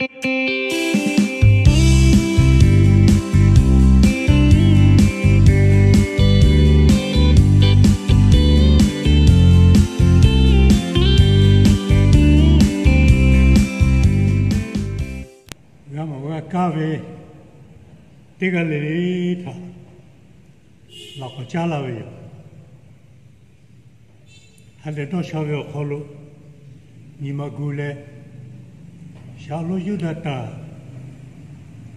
G'a mawˬ g'a kaˇ ve teˇ g'aˇ le le htaꞈ laꞈ k'awꞈ caˉ laˇ ve yoˬ. Ha lehˬ dawˇ sha ve awˬ hk'aw lo nyi ma gu leh, shaˍ lonˉ Yuˇdaꞈtanˍ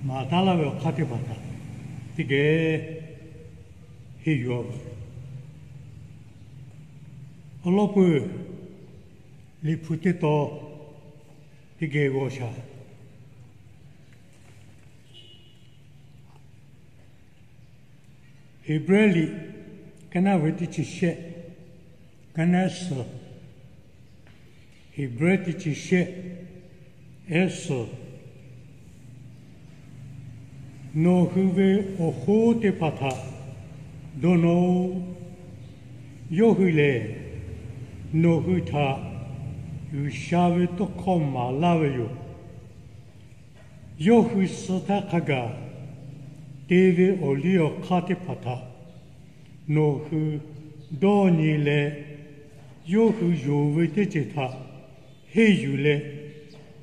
maˍ taˉ laˇ ve awˬ hk'aˇ teˇ hpaˍ htaꞈ teˇ geh henˇ yuˬ-a ve. Awˬ lawn peuˬ, Liꞈ hpu teˇ tawn teˇ geh g'aw shaˍ. Heˍbrehˇ liꞈ, kaˉ naˆ ve teˇ chi shehˆ, kaˉ naˆ suhˍ. Heˍbrehˇ teˇ chi shehˆ, ehˉ suhˍ. Nawˬ hui ve awˬ hoˉ teˇ hpaˍ htaꞈ dawˇ nawˇ-oˆ. Yawˇ hui lehˬ, nawˬ hui htaꞈ G'uiˬsha ve tawˇ hkawˇ maˍ laˇ ve yoˬ. Yawˇ hui suh htaˇ hk'a gaˬ te ve awˬ liˇ awˬ hk'aˇ teˇ hpaˍ htaꞈ nawˬ hui dawˇ nyi leh, yawˇ hui yonˍ ve teˇ ceuˬ htaꞈ henˇ yuˬ leh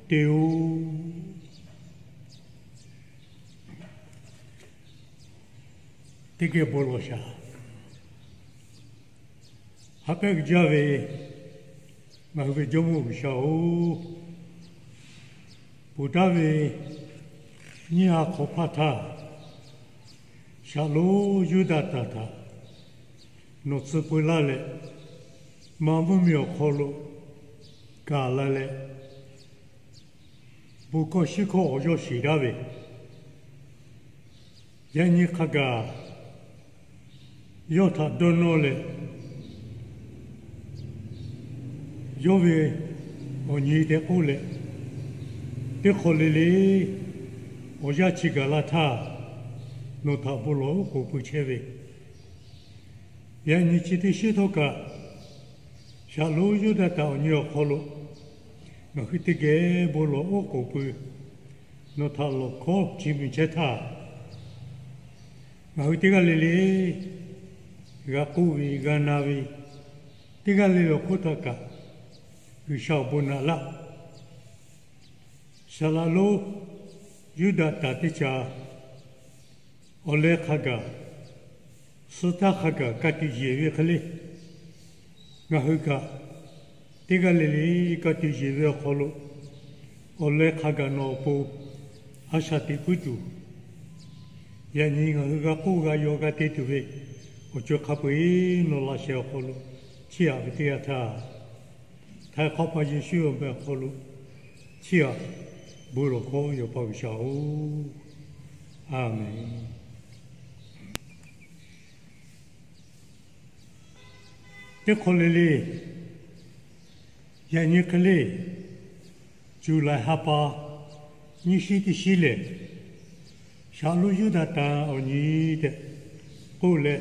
te-oˆ. Teˇ geh bon lawˬ shaˍ. Ha pehˉ g'uiˬ jaˇ ve ngaˬ hui ve Jawˇmawˇ G'uiˬsha-oˬ, ponˬ taˉ ve nyiˇ ha hk'awꞈ hpaˇ htaˇ, shaˍ lonˉ Yuˇdaꞈtanˍ htaꞈ nawˬ tcuh peu laˇ leh, maˇ mvuhˇ miˬ awˬ hk'aw lo gaˬ la leh, bon hkawˇ shiˉ hkawˇ awˬ yawˇ shiˍ daꞈ ve, yaꞈ nyi hk'a gaˬ yawˇ htaꞈ dawˇ nawˇ leh, yawˇ ve awˬ nyi tehꞈ k'oˆ leh, teˇ hk'awꞈ le le awˬ yanˇ chi gaˬ la htaˇ, nawˬ htaꞈ bon lawˬ oˉ k'oˍ pui chehˇ ve, yaꞈ nyi chi teˇ shinˉ htawˇ kaꞈ, shaˍ lonˉ Yuˇdaꞈtanˍ awˬ nyi awˬ hk'aw lo ngaˬ hui teˇ geh bon lawˬ oˉ k'oˍ pui, nawˬ htaꞈ lawˬ hkawˉ chi mui chehˇ htaˇ, ngaˬ hui teˇ g'aˇ le le g'a k'oˆ ve, g'a na ve, teˇ g'aˇ le le awˬ hk'oˆ htaˇ kaꞈ, G'uiˬsha awˬ bon naꞈ laˇ. Shaˍ laꞈ lonˉ Yuˇdaꞈtanˍ teˇ caˍ awˬ leh hk'a gaˬ, suh htaˇ hk'a gaˬ ka tiꞈ yeˬ ve hk'e le, ngaˬ hui kaꞈ teˇ g'aˇ le le ka tiꞈ yeˬ ve awˬ hk'aw lo, awˬ leh hk'a gaˬ nawˬ awˬ pon a shaꞈ teꞈ puiˉ tuˬ, yaꞈ nyi ngaˬ hui g'a k'oˆ g'a yaw g'a te tuˬ ve awˬ co hk'a peu-eˬ nawˬ laꞈ sheh awˬ hk'aw lo chiˇ aꞈ ve teˇ yanˇ htaˇ, Htaiˍ hk'aw pa Yeˍsuˆ awˬ meh awˬ hk'aw lo chiˇ aꞈ bon lawˬ hkawˇ ve Awˬ pa G'uiˬsha-oˬ, Aˍmenˍ. Teˇ hk'awꞈ le le, yaꞈ nyi hk'e le, Juˍlaiˍ ha pa nyiˇ shinˉ teˇ shinˉ lehˬ, shaˍ lonˉ Yuˇdaꞈtanˍ awˬ nyi tehꞈ k'oˆ leh,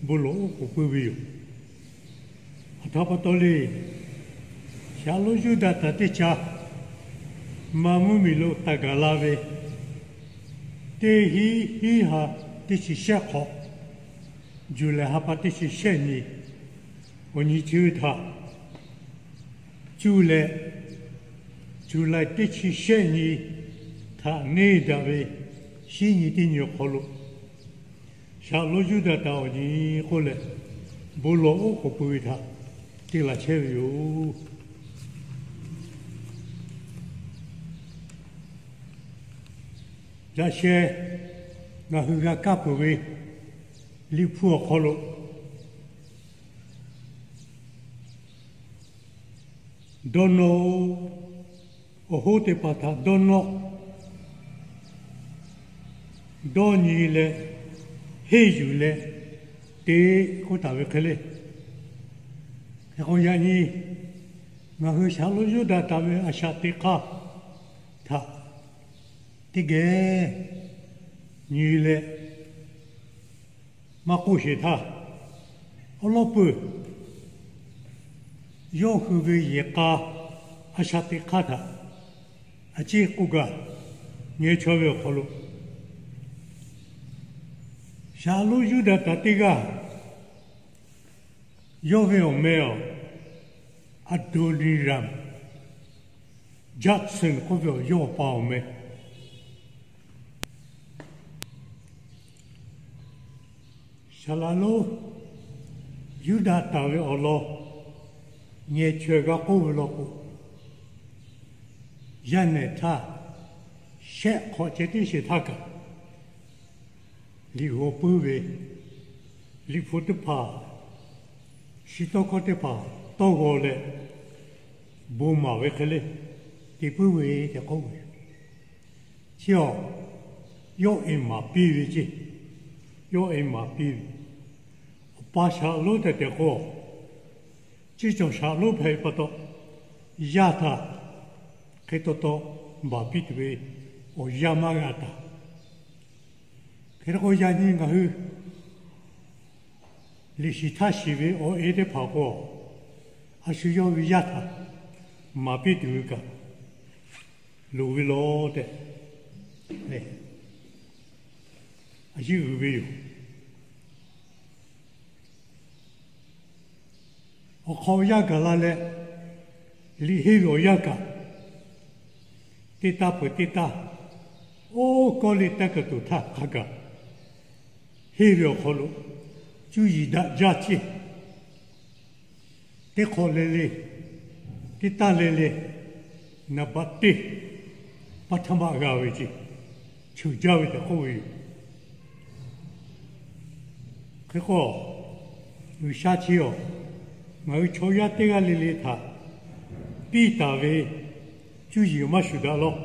bon lawˬ oˉ k'oˍ pui ve yoˬ. Aˬ htoꞈ pa taw le, shaˍ lonˉ Yuˇdaꞈtanˍ teˇ caˍ maˇ mvuhˇ miˬ lo taˍ gaˬ la ve, teˇ hinˉ hiˉ ha teˇ chi shehˆ hk'awꞈ, Juˍlaiˍ ha pa teˇ chi shehˆ nyi awˬ nyi chi ve htaꞈ cuˇ leh, Juˍlaiˍ teˇ chi shehˆ nyi htaꞈ neˇ daꞈ ve shinˉ nyi teˇ nyi awˬ hk'aw lo, shaˍ lonˉ Yuˇdaꞈtanˍ awˬ nyi k'oˆ leh, bon lawˬ oˉ k'oˍ pui ve htaꞈ te laˬ chehˇ ve yoˬ. Yaꞈ sheh ngaˬ hui g'a kaˇ peuˬ ve Liꞈ hpu awˬ hk'aw lo, dawˇ nawˇ-oˆ, awˬ hoˉ teˇ hpaˍ htaꞈ dawˇ nawˇ, dawˇ nyi leh, henˇ yuˬ leh te k'oˆ taˍ ve hk'e le. Hk'e k'o yaꞈ nyi ngaˬ hui shaˍ lonˉ Yuˇdaꞈtanˍ ve a shaꞈ teꞈ hk'aˇ htaꞈ teˇ geh nyi leh maˇ k'oˆ sheˍ htaˇ, awˬ lawn peuˬ yawˇ hui ve yehˬ k'a a shaꞈ teꞈ hk'aˇ htaꞈ A ciˉ k'oˆ gaˇ, ngeh chaweh ve awˬ hk'aw lo, Shaˍlonˉ Yuˇdaꞈ htaꞈ teˇ g'aˇ, yawˇ ve awˬ meh awˬ, Adoniram Judson k'oˆ ve awˬ yawˇ awˬ pa awˬ meh. Shaˍlonˉ Yuˇdaꞈ taˍ ve awˬ lawn ngeh chaweh g'a k'oˆ ve law k'o, yaˇ nehˬ htaˇ shehˆ hk'awꞈ ceh teˇ shehˍ htaˇ kaꞈ, liꞈ g'aw puiˉ ve, liꞈ hpu teˇ hpaˍ, shi tawˇ hkawˇ teˇ hpaˍ tawˇ g'aw leh, bon maˍ ve hk'e le te puiˉ ve tehꞈ k'oˆ ve. Chi awˬ, yawˇ e maˍ piˇ ve ceˇ, yawˇ e maˍ piˇ ve. Awˬ pa Shaˍlonˉ tehꞈ tehꞈ k'o, ceˇ cawˬ Shaˍlonˉ hpehꞈ ve pa taw, yaˇ htaꞈ hk'e taw taw maˍ piˇ tuˬ ve awˬ yanˇ maˇ g'a taˍ. Hk'e te k'o, yaꞈ nyi ngaˬ hui liꞈ shiˍ htaˇ shiˍ ve awˬ e teˇ hpaˍ k'o, a shu yawˇ ve yaˇ htaꞈ maˍ piˇ tuˬ ve kaꞈ loˍ ve law tehꞈ, a yiˉ uiˍ ve yoˬ. Awˬ hk'aw yaˇ gaˬ la leh, liꞈ henˇ ve awˬ yanˇ kaꞈ, teˇ taˇ peuˬ teˇ taˇ, oˇ Kawˇrenˍ tcuh kaˬ tuˬ htaˇ hk'a gaˬ henˇ ve awˬ hk'aw lo, cuˇ yiˍ daꞈ jaˇ ceˇ. Teˇ hk'awꞈ le le, teˇ taˇ le le, naˍ baꞈ teˇ, paˇ htaˇ maˇ g'a ve ceˇ, cheuˬ jaˇ ve tehꞈ k'oˆ ve yoˬ. Hk'e k'o, G'uiˬsha chi awˬ, ngaˬ hui chaw yaˇ teˇ g'aˇ le le htaꞈ piˇ taˍ ve cuˇ yiˍ maˇ shuˍ daꞈ law.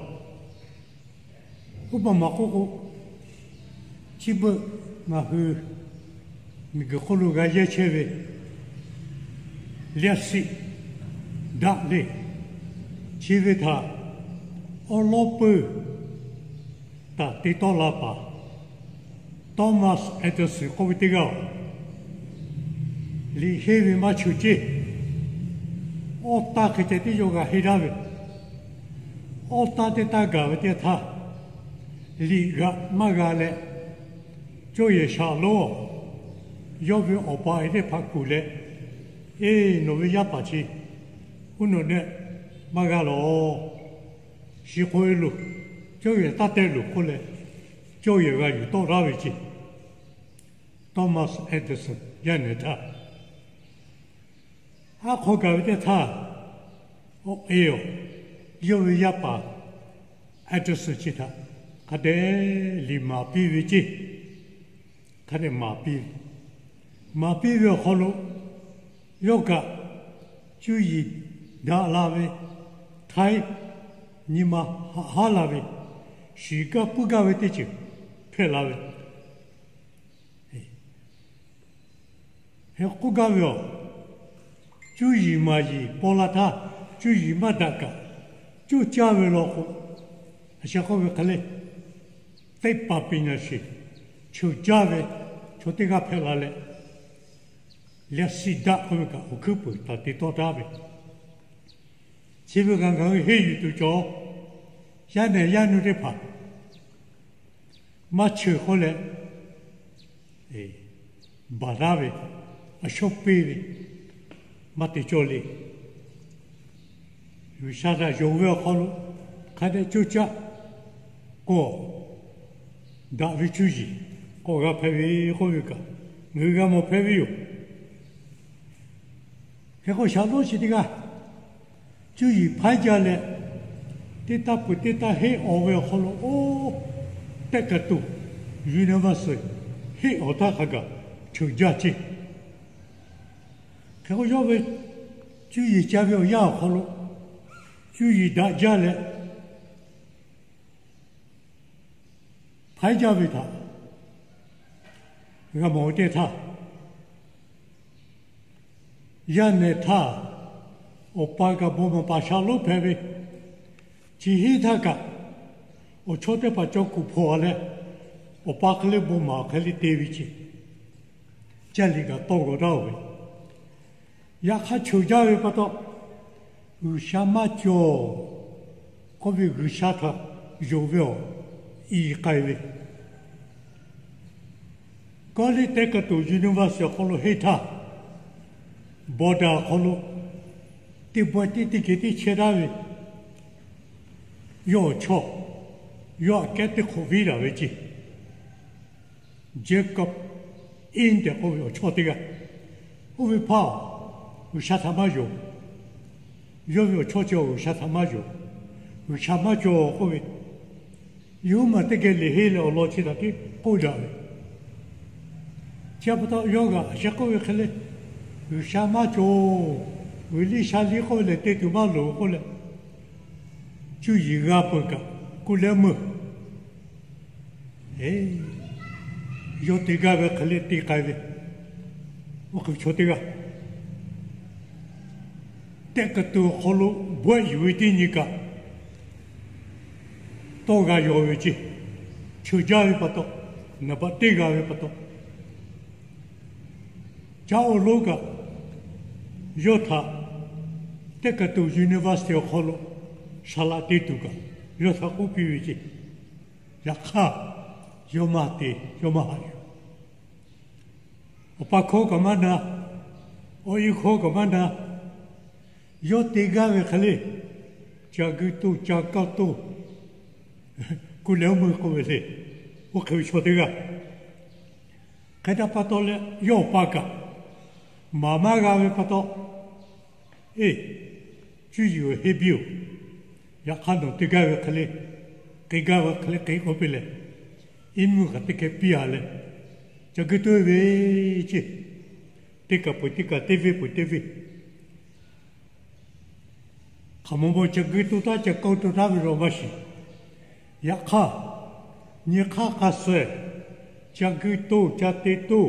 Oˇ pa maˬ k'oˆ k'o, chi beuꞈ ngaˬ hui miˬguiˬ hk'oˆ lo g'a yehˇ chehˇ ve liˇ shiˆ daꞈ le. Chi ve htaꞈ awˉ lawˉ peuˇ taˍ te tawˆ la paˍ Thomas Edison k'oˆ ve teˇ g'aˇ-oˬ, liꞈ henˇ ve maˇ cheuˬ ceˇ. Awˉ taˇ hk'e ceh tiˉ yawˇ g'a henˇ daꞈ ve, awˉ taˇ teˇ taˇ gaˬ ve teˇ htaˇ, liꞈ g'aꞈ maˇ g'a leh, cawˇ yehˬ Shaˍlonˉ yawˇ ve awˬ pa e teˇ hpaˍ kuˬ leh, Eˬ, nawˬ ve yaˇ paˍ chi uˉ nawˬ nehˆ maˇ g'a lawˬ. Shiˍ k'oꞈ e loˬ, cawˇ yehˬ taˇ tehˆ loˬ k'oˆ leh, cawˇ yehˬ g'a yuˬ tawˆ laˇ ve ceˇ. Thomas Edison yaˇ nehˬ htaˇ, aˉ hk'aw gaˬ ve teˇ htaˇ, awˬ e awˬ, yawˇ ve yaˇ paˍ Edison chi htaꞈ hk'a dehꞈ liꞈ maˍ piˇ ve ceˇ. Hk'a dehꞈ maˍ piˇ ve, maˍ piˇ ve awˬ hk'aw lo, yawˇ kaꞈ cuˇ yiˍ daꞈ la ve, htaiˉ nyi ma haꞈ haˉ la ve, shiˍ gaˇ puiˉ gaˇ ve teˇ ceuˬ hpehꞈ la ve. Hk'e k'oˆ gaˇ ve awˬ, cuˇ yiˍ maˍ yiˍ paw la htaˇ, cuˇ yiˍ maˇ daꞈ kaꞈ, coˇ caˇ ve law k'o, a sha k'oˆ ve hk'e le, teˇ paˍ piˍ naˍ shiˍ cheuˬ jaˇ ve chaw teˇ g'aˇ hpehꞈ la leh, liˇ shiˆ daꞈ k'oˆ ve kaꞈ awˬ hkuiˉ puiˍ taˍ te tawˆ taˉ ve, chi ve kaꞈ ngaˬ hui henˇ yuˬ tuˬ cawˬ. Yaˇ nehˬ yaˇ nu teˇ hpaˍ maˇ cheuˬ k'oˆ leh, baˬ laˇ ve, a shawˉ piˇ ve, maˇ te cawˇ le. G'uiˬsha htaꞈ yonˍ ve awˬ hk'aw lo hk'a dehꞈ coˇ caˇ k'o, daꞈ ve cuˇ yiˍ k'awꞈ g'a hpehꞈ ve k'oˆ ve kaꞈ, ngaˬ hui g'a mawˬ hpehꞈ ve yoˬ. Hk'e k'o, Shaˍlonˉ chi teˇ g'aˇ cuˇ yiˍ hpaiˉ jaˇ leh, teˇ taˇ peuˬ teˇ taˇ henˇ awˬ ve awˬ hk'aw lo, oˇ tehˆ kaˬ tuˬ, universe henˇ awˬ htaˇ hk'a gaˬ cheuˬ jaˇ ceˇ. Hk'e k'o, yawˇ ve cuˇ yiˍ ca ve awˬ yanˇ awˬ hk'aw lo, cuˇ yiˍ daꞈ jaˇ leh, hpaiˉ jaˇ ve htaꞈ g'a mawˬ ve teˇ htaˇ, yaˇ nehˬ htaˇ awˬ pa kaꞈ bon maˍ paˍ Shaˍlonˉ hpehꞈ ve, chi henˇ htaˇ kaꞈ awˬ chawˇ teˇ hpaˍ cawˬ kuˬ hpawnˬ leh, awˬ pa hk'e le bon maˍ hk'e le te ve ceˇ. Caˇ liꞈ kaꞈ tawˇ g'aw taˉ-oˬ ve, yaꞈ hk'aˇ cheuˬ jaˇ ve pa taw, G'uiˬsha maˇ cawˬ K'oˆ ve G'uiˬsha htaꞈ yonˍ ve awˬ i k'ai ve, Kawˇrenˍ teˇ kaˬ tuˬ university awˬ hk'aw lo henˇ htaˇ, border awˬ hk'aw lo teˇ bawehˇ teˇ teˇ geh teˇ chehˇ daˇ ve yawˇ awˬ chawˇ, yawˇ aꞈ kehˉ teˇ hk'oꞈ viˉ daꞈ ve ceˇ, Jacob Ingram tehꞈ k'oˆ ve awˬ chawˇ teˇ g'aˇ. Oˇ ve hpaˇ G'uiˬsha htaꞈ maˇ yonˍ. Yawˇ ve awˬ chawˇ chi G'uiˬsha htaꞈ maˇ yonˍ. G'uiˬsha maˇ cawˬ k'oˆ ve, yawˇ maˬ teˇ geh liꞈ henˇ leh awˬ lawn chi htaꞈ tiˉ k'oˆ daꞈ ve. Chi pa taw yawˇ g'aꞈ sheh k'oˆ ve hk'e le, G'uiˬsha maˇ cawˬ, G'uiˬ liˇ sha liˇ k'oˆ ve lehˬ te tuˬ maˇ loˍ k'oˆ leh, cuˇ yiˍ g'a peuˬ kaꞈ kuˇ leh meuˇ yawˇ te gaˇ ve hk'e le te k'ai ve, oˇ hk'e ve chaw teˇ g'aˇ teˇ kaˬ tuˬ awˬ hk'aw lo bawehˇ yuˬ ve teˇ nyi kaꞈ tawˇ g'a yaw ve ceˇ. Cheuˬ jaˇ ve pa taw, naˍ baꞈ teˇ g'a ve pa taw, caˇ oˇ lonˉ kaꞈ yawˇ htaꞈ teˇ kaˬ tuˬ university awˬ hk'aw lo saˍ laꞈ te tuˬ kaꞈ yawˇ htaꞈ k'oˆ piˇ ve ceˇ. Yaꞈ hk'aˇ, yawˇ maˇ te, yawˇ maˇ haꞈ yuˬ. Awˬ pa hkawˇ kaꞈ maˇ na, awˬ e hkawˇ kaꞈ maˇ na. Yawˇ te gaˇ ve hk'e le, ca gui toˇ ca kaˇ toˇ, kuˇ leh meuˇ k'oˆ ve le. Oˇ hk'e ve chaw teˇ g'aˇ hk'e htaꞈ pa taw leh yawˇ awˬ pa kaꞈ maˍ maˇ g'a ve pa taw, Eˇ, cuˇ yiˍ-oˬ, henˇ biˇ-oˬ. Yaꞈ hk'aˇ nawˬ te gaˇ ve hk'e le, k'ai gaˇ ve hk'e le k'ai k'oˆ piˇ leh, iˉ mvuhˇ kaꞈ teˇ geh piˇ-a leh, ca gui toˇ ve ceˇ. Teˇ kaˬ peuˬ teˇ kaˬ, teˇ venˇ peuˬ teˇ venˇ, hk'aˬ maw maw ca gui to taˉ ca kawˇ to taˉ ve lo maˇ shiˍ. Yaꞈ hk'aˇ, nyi hk'aˇ hk'a suh ca gui to ca te to,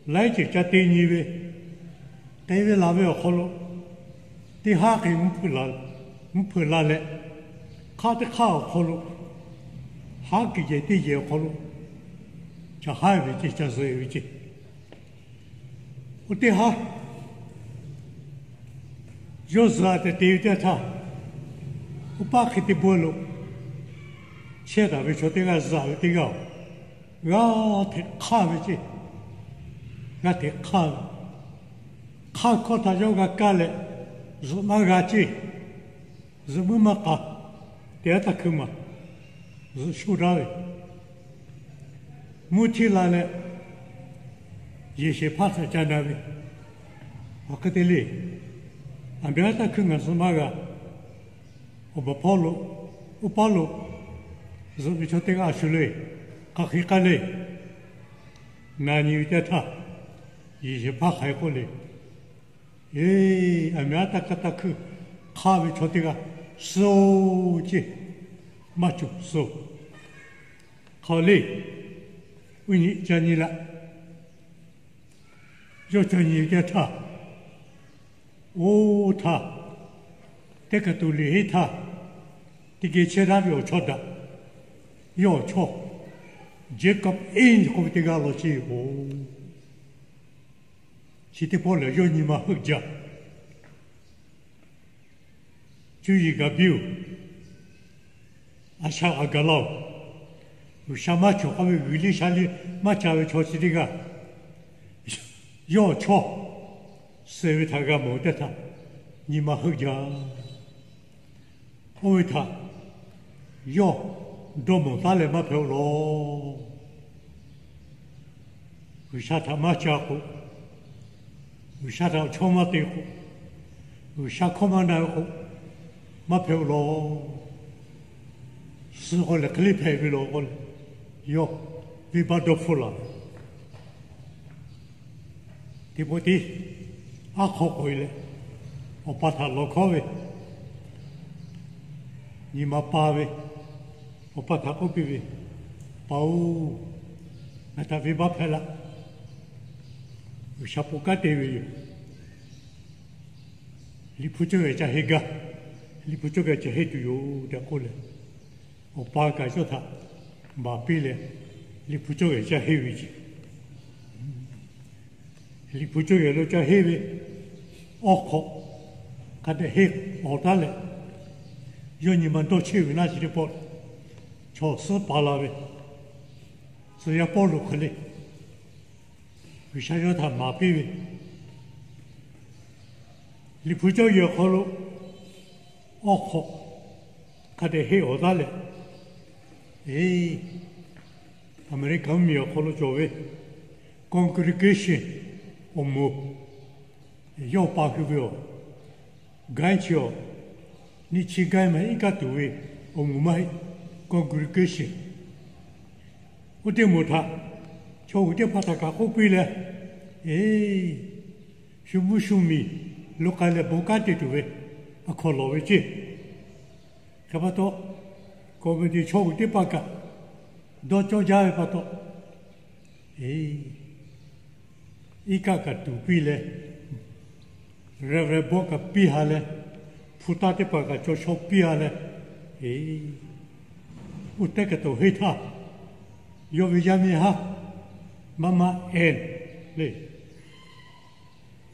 laiˉ ceuˬ ca te nyi ve, te ve laˬ ve awˬ hk'aw lo teˇ haˉ k'ai mvuhˇ hpeuꞈ la leh, hk'aˇ teˇ hk'aˇ awˬ hk'aw lo, haˉ kuiˬ yehˬ teˇ yehˬ awˬ hk'aw lo ca haˉ ve ceˇ, ca zuhꞈ ve ceˇ. Oˇ teˇ haˉ yawˇ zuhꞈ-a tehꞈ te ve teˇ htaˇ, oˇ paˆ hk'e te bawehˇ lo chehˇ taˍ ve chaw teˇ g'aˇ zuhꞈ ve teˇ g'aˇ-oˬ, g'aˇ hteꞈ hk'aˇ ve ceˇ. G'aˇ hteꞈ hk'aˇ ve, hk'aˇ hkawˇ htaꞈ yawˇ g'a kaˇ leh, zuhꞈ maˇ g'a ceˇ. Zuhꞈ muiˉ maˇ k'a, teˇ haˉ taˇ hkui maˬ zuhꞈ shoˆ daꞈ ve, mvuhˇ htiˇ la leh, yehˬ shehˍ hpaˇ htaꞈ ca na ve, aˬ hk'e te le. Aˬ miˍ haˉ taˇ hkui ngaˬ zuhꞈ maˇ g'a. Awˬ baˬ hpawˇ lo, oˇ paˆ lo zuhꞈ ve chaw teˇ g'aˇ a shu le, hk'aˬ hk'e k'ai le. Na nyi ve teˇ htaˇ, yehˬ shehˍ hpaˇ hk'aˬ hk'e k'oˆ le, Eˇ, aˬ miˍ haˉ taˇ hkui taˇ hkui hk'aˇ ve chaw teˇ g'aˇ suh-oˬ ceˇ. Maˇ cawˬ suh-oˬ. Hk'aˬ le, uˉ nyi ca nyi laꞈ. Yawˇ ca nyi ve teˇ htaˇ, oˇ htaˇ, teˇ kaˬ tuˬ liꞈ henˇ htaˇ, teˇ geh chehˇ daꞈ ve awˬ chawˇ daꞈ, yawˇ awˬ chawˇ Jacob Ingram k'oˆ ve teˇ g'aˇ law ceˇ-oˬ. Chi teˇ pawˆ lehˬ yawˇ nyi ma heuˆ jaˇ. Cuˇ yiˍ gaˬ biˇ-oˬ, a shaꞈ a gaˬ laˇ-oˬ, G'uiˬsha maˇ cawˬ k'oˆ ve G'uiˬ liˇ sha liˇ maˇ ca ve chaw chi teˇ g'aˇ, yawˇ awˬ chawˇ suh ve htaꞈ g'a mawˬ ve teˇ htaˇ, nyi ma heuˆ jaˇ. Oˇ ve htaꞈ yawˇ dawˇ mawˬ taˉ leh maˇ hpehꞈ-oˬ law. G'uiˬsha htaꞈ maˇ ca k'o, G'uiˬsha htaꞈ awˬ chawˇ maˇ te k'o, G'uiˬsha hkawˇ maˇ na ve k'o, maˇ hpehꞈ-oˬ law. Suh k'o lehˬ hk'e le hpehꞈ ve law k'o leh, yawˇ venˇbaˆ dawˇ hpfuhˆ laˬ ve teˇ pawˆ tiˉ aˉ hk'aw k'oꞈ-e leh, awˬ pa htaꞈ lawˬ hkawˉ ve, nyi ma pa ve, awˬ pa htaꞈ k'oˆ piˇ ve, Pa-oˬ, ngaˬ htaꞈ venˇbaˆ hpehˇ laˇ. G'uiˬsha bon kanˉ te ve yoˬ. Liꞈ hpu cawˇ geh ca henˇ gaˇ. Liꞈ hpu cawˇ geh ca henˇ tuˬ yoˬ tehꞈ k'oˆ leh, awˬ pa kaꞈ yawˇ htaꞈ baˬ piˇ leh, Liꞈ hpu cawˇ geh ca henˇ ve ceˇ. Liꞈ hpu cawˇ geh lo ca henˇ ve, awˬ hk'awꞈ hk'a dehꞈ henˇ awˬ taˉ leh, Yawˇ nyi ma dawˇ chehˇ ve naˇ chi teˇ pawˆ, chaw suhˉ pa la ve, tcuh yaˇ Pawˇluꞈ hk'e le, G'uiˬsha yawˇ htaꞈ maˍ piˇ ve, Liꞈ hpu cawˇ yehˬ awˬ hk'aw lo awˬ hk'awꞈ hk'a dehꞈ henˇ awˬ taˉ leh, eˬ, Aˍmeˍriˆkaˍ mvuhˇmiˬ awˬ hk'aw lo cawˬ ve congregation awˬ moˍ, yawˇ pa hui ve awˬ gaiˉ chi awˬ, nyiˇ chi gaiˇ maˇ heˆ, iˉ kaˆ tuˬ ve awˬ moˍ maˇ heˆ, congregation. Oˇ teˇ moˍ htaꞈ chaw uiˍ teˇ hpaˍ htaꞈ kaꞈ k'oˆ piˇ leh, eˬ, shu mvuhˇ shu miˬ lo k'ai leh bon kanˉ te tuˬ ve awˬ hk'aw lawˬ ve ceˇ. Hk'e pa taw, committee chaw uiˍ teˇ hpaˍ kaꞈ dawˇ cawˇ jaˇ ve pa taw, eˬ, iˉ kaˆ kaꞈ tuˬ piˇ leh, reverend board kaꞈ piˇ ha leh, hpu taˇ teˇ hpaˍ kaꞈ caw shaw piˇ ha leh, eˬ, oˇ teˇ kaꞈ tawˬ heˆ htaˇ, yawˇ ve yaˇ miˇ haˉ, maˇ maˇ Anne le,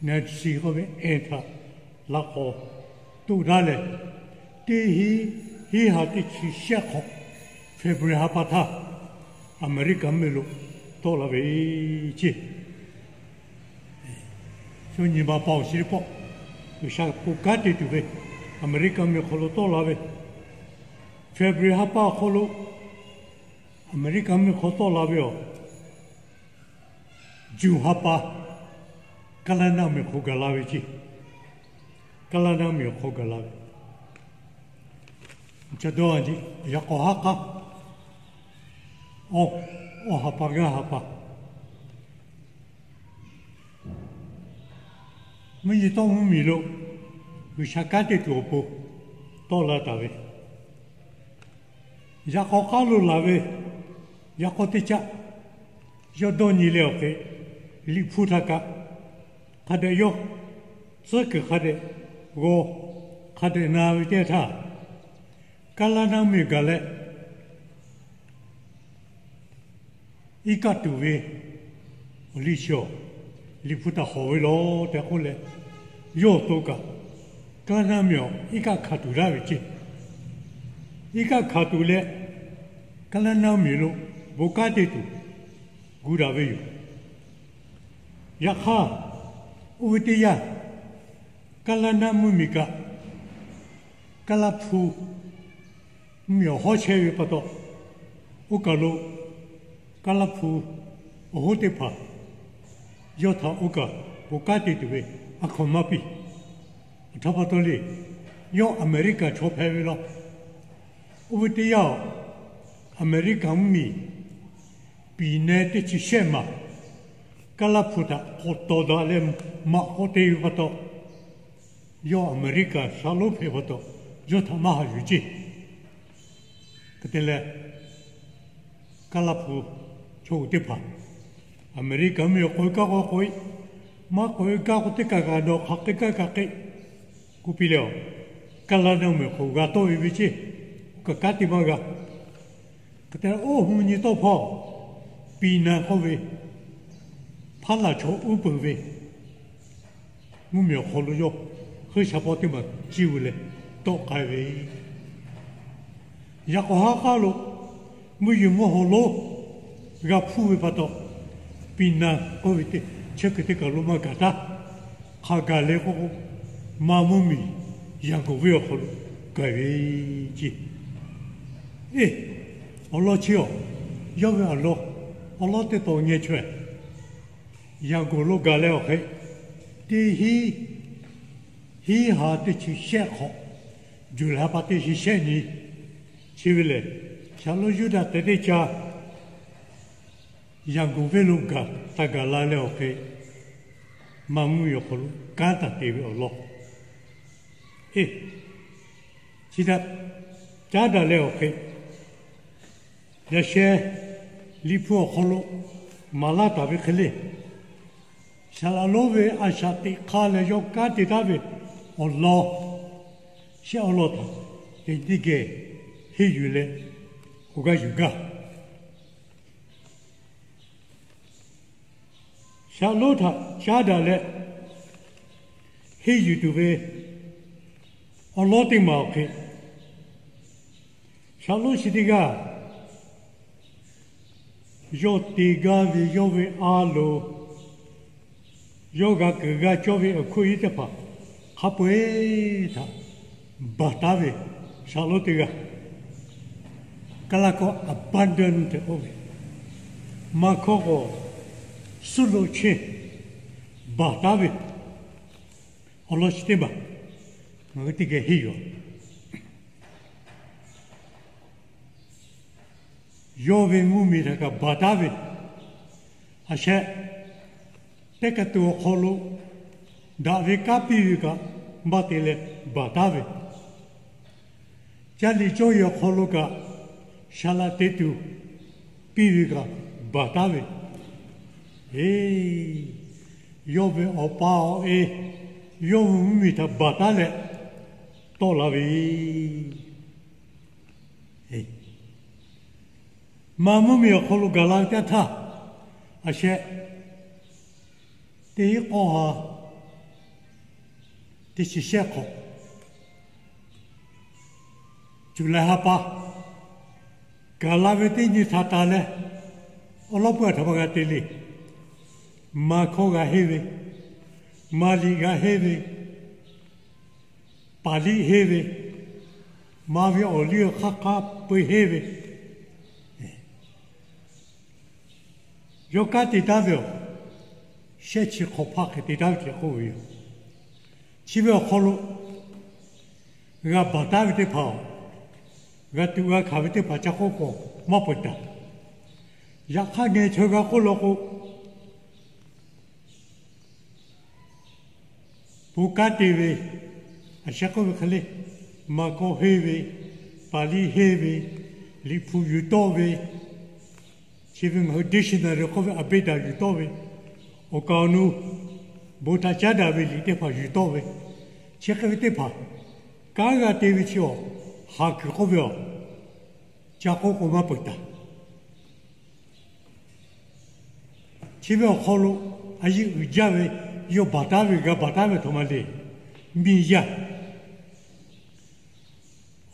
Nancy k'oˆ ve Anne htaꞈ laꞈ k'awꞈ toˆ daˇ leh, teˇ hinˉ, hinˉ ha teˇ chi shehˆ hk'awꞈ, February ha pa htaˇ, Aˍmeˍriˆkaˍ mvuhˇmiˬ lo tawˆ la ve ceˇ. Shu nyi ma pa awˬ chi teˇ pawˆ, G'uiˬsha bon kanˉ te tuˬ ve Aˍmeˍriˆkaˍ mvuhˇmiˬ awˬ hk'aw lo tawˆ la ve, February ha pa awˬ hk'aw lo Aˍmeˍriˆkaˍ mvuhˇmiˬ hk'aw tawˆ la ve awˬ, June ha pa, Kaˇlaˇ naˆ mvuhˇmiˬ awˬ hk'aw gaˬ la ve ceˇ. Kaˇlaˇ naˆ mvuhˇmiˬ awˬ hk'aw gaˬ la ve, ca dawˇ, yaꞈ k'aw haˉ k'aˉ, awˬ ha pa ngaˇ ha pa, mvuhˇ nyi tawˇ mvuhˇmiˬ lo G'uiˬsha kanˉ te tuˬ awˬ pon tawˆ la taˍ ve, yaꞈ k'aw k'aˉ lo laˬ ve, yaꞈ k'aw teˇ caˆ yawˇ dawˇ nyi leh awˬ hk'e, Liꞈ hpu htaꞈ kaꞈ hk'a dehꞈ yawˇ tcuhˉ kuiˬ hk'a dehꞈ g'aw, hk'a dehꞈ na ve teˇ htaˇ, Kaˇlaˇ naˆ mvuhˇmiˬ gaˬ leh, iˉ kaˆ tuˬ ve awˬ liˇ chi awˬ, Liꞈ hpu htaꞈ hawˍ ve law tehꞈ k'oˆ leh, yawˇ awˬ to kaꞈ Kaˇlaˇ naˆ mvuhˇmiˬ awˬ iˉ kaˆ hkanˍ tuˬ daꞈ ve ceˇ. Iˉ kaˆ hkanˍ tuˬ leh, Kaˇlaˇ naˆ mvuhˇmiˬ lo bon kanˉ te tuˬ gu daꞈ ve yoˬ. Yaꞈ hk'aˇ, oˇ ve teˇ yanˇ, Kaˇlaˇ naˆ mvuhˇmiˬ kaꞈ Kaˇlaˇ hpu mvuhˇmiˬ awˬ hawˉ chehˇ ve pa taw, oˇ kaˬ lo Kaˇlaˇ hpu awˬ hoˉ teˇ hpaˍ yawˇ htaꞈ oˇ kaˬ bon kanˉ te tuˬ ve a hkaw maˇ piˇ. Aˬ htoꞈ pa taw le, yawˇ Aˍmeˍriˆkaˍ chaw hpehꞈ ve law. Oˇ ve teˇ yanˇ, Aˍmeˍriˆkaˍ mvuhˇmiˬ piˍ neh teˇ chi shehˆ maˬ Kaˇlaˇ hpu htaꞈ k'awꞈ tawˍ daꞈ leh maꞈ k'awꞈ te ve pa taw, yawˇ Aˍmeˍriˆkaˍ shaˍ lonˉ hpehꞈ pa taw, yawˇ htaꞈ maˇ haꞈ yuˬ ceˇ. Hk'e te leh, Kaˇlaˇ hpu chaw uiˍ teˇ hpaˍ Aˍmeˍriˆkaˍ mvuhˇmiˬ awˬ k'oꞈ-e kaˇ k'o k'oꞈ-e, maˇ k'oꞈ-e kaˇ k'o teˇ kaˬ kaꞈ dawˬ hk'aˬ hk'e kaˇ kaꞈ hk'e k'oˆ piˇ leh, Kaˇlaˇ naˆ mvuhˇmiˬ awˬ hk'aw g'a tawˆ-e ve ceˇ. Oˇ kaˬ kanˉ te maˇ g'a. Hk'e te leh, oˇ mvuhˇ nyi tawˇ hpawˇ piˍ naˍ k'oˆ ve, hpaˉ laˬ chaw uˉ peunˍ ve mvuhˇmiˬ awˬ hk'aw lo yawˇ heuˆ sha pawˆ teˇ maˬ ciˇ ve leh tawˆ k'ai ve. Yaꞈ k'aw haˉ k'aˉ lo mvuhˇ yeˬ mvuhˇ haw lonˉ g'a hpuˇ ve pa taw, piˍ naˍ k'oˆ ve teˇ chehˇ kuiˬ teˇ kaˬ lo maˇ gaˬ taˇ. Hk'aˬ gaˬ le k'oˆ k'o, Manˇ mvuhˇmiˬ Yanˍgonˍ venˇ awˬ hk'aw lo gaˬ ve ceˇ. Eˬ, awˬ lawn chi awˬ, yawˇ ve awˬ lawn, awˬ lawn teˇ taw ngeh chaweh, Yanˍgonˍ lo gaˬ leh awˬ hk'e, teˇ hinˉ, hinˉ ha teˇ chi shehˆ hk'awꞈ, Juˍlaˍ ha pa teˇ chi shehˆ nyi, chi ve lehˬ, shaˍlonˉ Yuˇdaꞈ tehꞈ teˇ ca Yanˍgonˍ venˇ lo gaˬ taˇ gaˬ la leh awˬ hk'e, Manˇ mvuhˇmiˬ awˬ hk'aw lo kanˉ taˍ te ve awˬ lawn, eˬ, chi htaꞈ caˉ daꞈ leh awˬ hk'e, yaꞈ sheh Liꞈ hpu awˬ hk'aw lo maˍ laˇ taˍ ve hk'e le, saˍ laꞈ lonˉ ve a shaꞈ teꞈ hk'aˇ leh yawˇ kanˉ te taˉ ve awˬ lawn, shehˆ awˬ lawn htaꞈ teˇ geh henˇ yuˬ leh awˬ g'aˇ yuˬ gaˇ. Shaˍlonˉ htaꞈ caˉ daꞈ leh henˇ yuˬ tuˬ ve awˬ lawn teˇ maˬ awˬ hk'e, Shaˍlonˍ chi teˇ g'aˇ, yawˇ te gaˇ ve yawˇ ve a loˍ, yawˇ g'a kuiˬ g'a cawˇ ve awˬ hkuˇ iˉ teˇ hpaˍ hk'a peu-eˬ htaꞈ baˬ taˉ ve shaˍlonˍ teˇ g'aˇ, Kaˇlaˇ hkawˇ abundant tehꞈ k'oˆ ve, Manˇ hkawˇ k'o, suhˉ lo chehˇ baˬ taˉ ve awˬ lawn chi teˇ maˬ ngaˬ hui teˇ geh henˇ yoˬ. Yawˇ ve mvuhˇmiˬ htaꞈ kaꞈ baˬ taˉ ve, a shehˆ, teˇ kaˬ tuˬ awˬ hk'aw lo daꞈ ve kanˉ piˇ ve kaꞈ maˇ te leh baˬ taˉ ve, caˇ liꞈ cawˇ yehˬ awˬ hk'aw lo kaꞈ saˍ laꞈ te tuˬ piˇ ve kaꞈ baˬ taˉ ve, e, yawˇ ve awˬ pa awˬ e, yawˇ ve mvuhˇmiˬ htaꞈ baˬ taˉ leh tawˆ la ve ma mvuhˇmiˬ awˬ hk'aw lo gaˬ la ve teˇ htaˇ, a shehˆ, teˇ hinˉ k'awˇ ha teˇ chi shehˆ hk'awꞈ, July ha pa, gaˬ la ve teˇ nyi htaꞈ taˍ leh, awˬ lawn peuˬ a htaꞈ ma g'a te le. Manˇ hkawˇ g'a henˇ ve, maˇ liꞈ g'a henˇ ve, paˍ liˇ henˇ ve, maˇ ve awˬ liˇ awˬ hk'aˇ hk'aˇ peu-eˬ henˇ ve, yawˇ kanˉ te taˉ ve awˬ, shehˆ chi hk'awꞈ hpaˇ hk'e te taˉ ve tehꞈ k'oˆ ve yoˬ. Chi ve awˬ hk'aw lo g'a baˬ taˉ ve teˇ hpaˍ, g'a tuꞈ g'a hkanˍ ve teˇ hpaˍ ca k'oˆ k'o maˇ peuˬ taˍ. Yaꞈ hk'aˇ ngeh chaweh g'a k'oˆ law k'o, bon kanˉ te ve, a shehˆ k'oˆ ve hk'e le, maˇ kawˇ henˇ ve, paˍ liˇ henˇ ve, liꞈ hpu yuˬ tawˆ ve, chi ve ngaˬ hui dictionary k'oˆ ve a beˇ daꞈ yuˬ tawˆ ve, awˬ kaˍ awˬ nu bon htaꞈ caˉ daꞈ ve liꞈ teˇ hpaˍ yuˬ tawˆ ve, chi hk'e ve teˇ hpaˍ kanˉ g'a te ve chi awˬ, haˍ kuiˬ k'oˆ ve awˬ, ca k'oˆ k'o maˇ peuˬ taˍ. Chi ve awˬ hk'aw lo a yeˇ uiˍ jaˇ ve, yawˇ baˬ taˉ ve g'a baˬ taˉ ve htoꞈ ma le. Miˬ yaˇ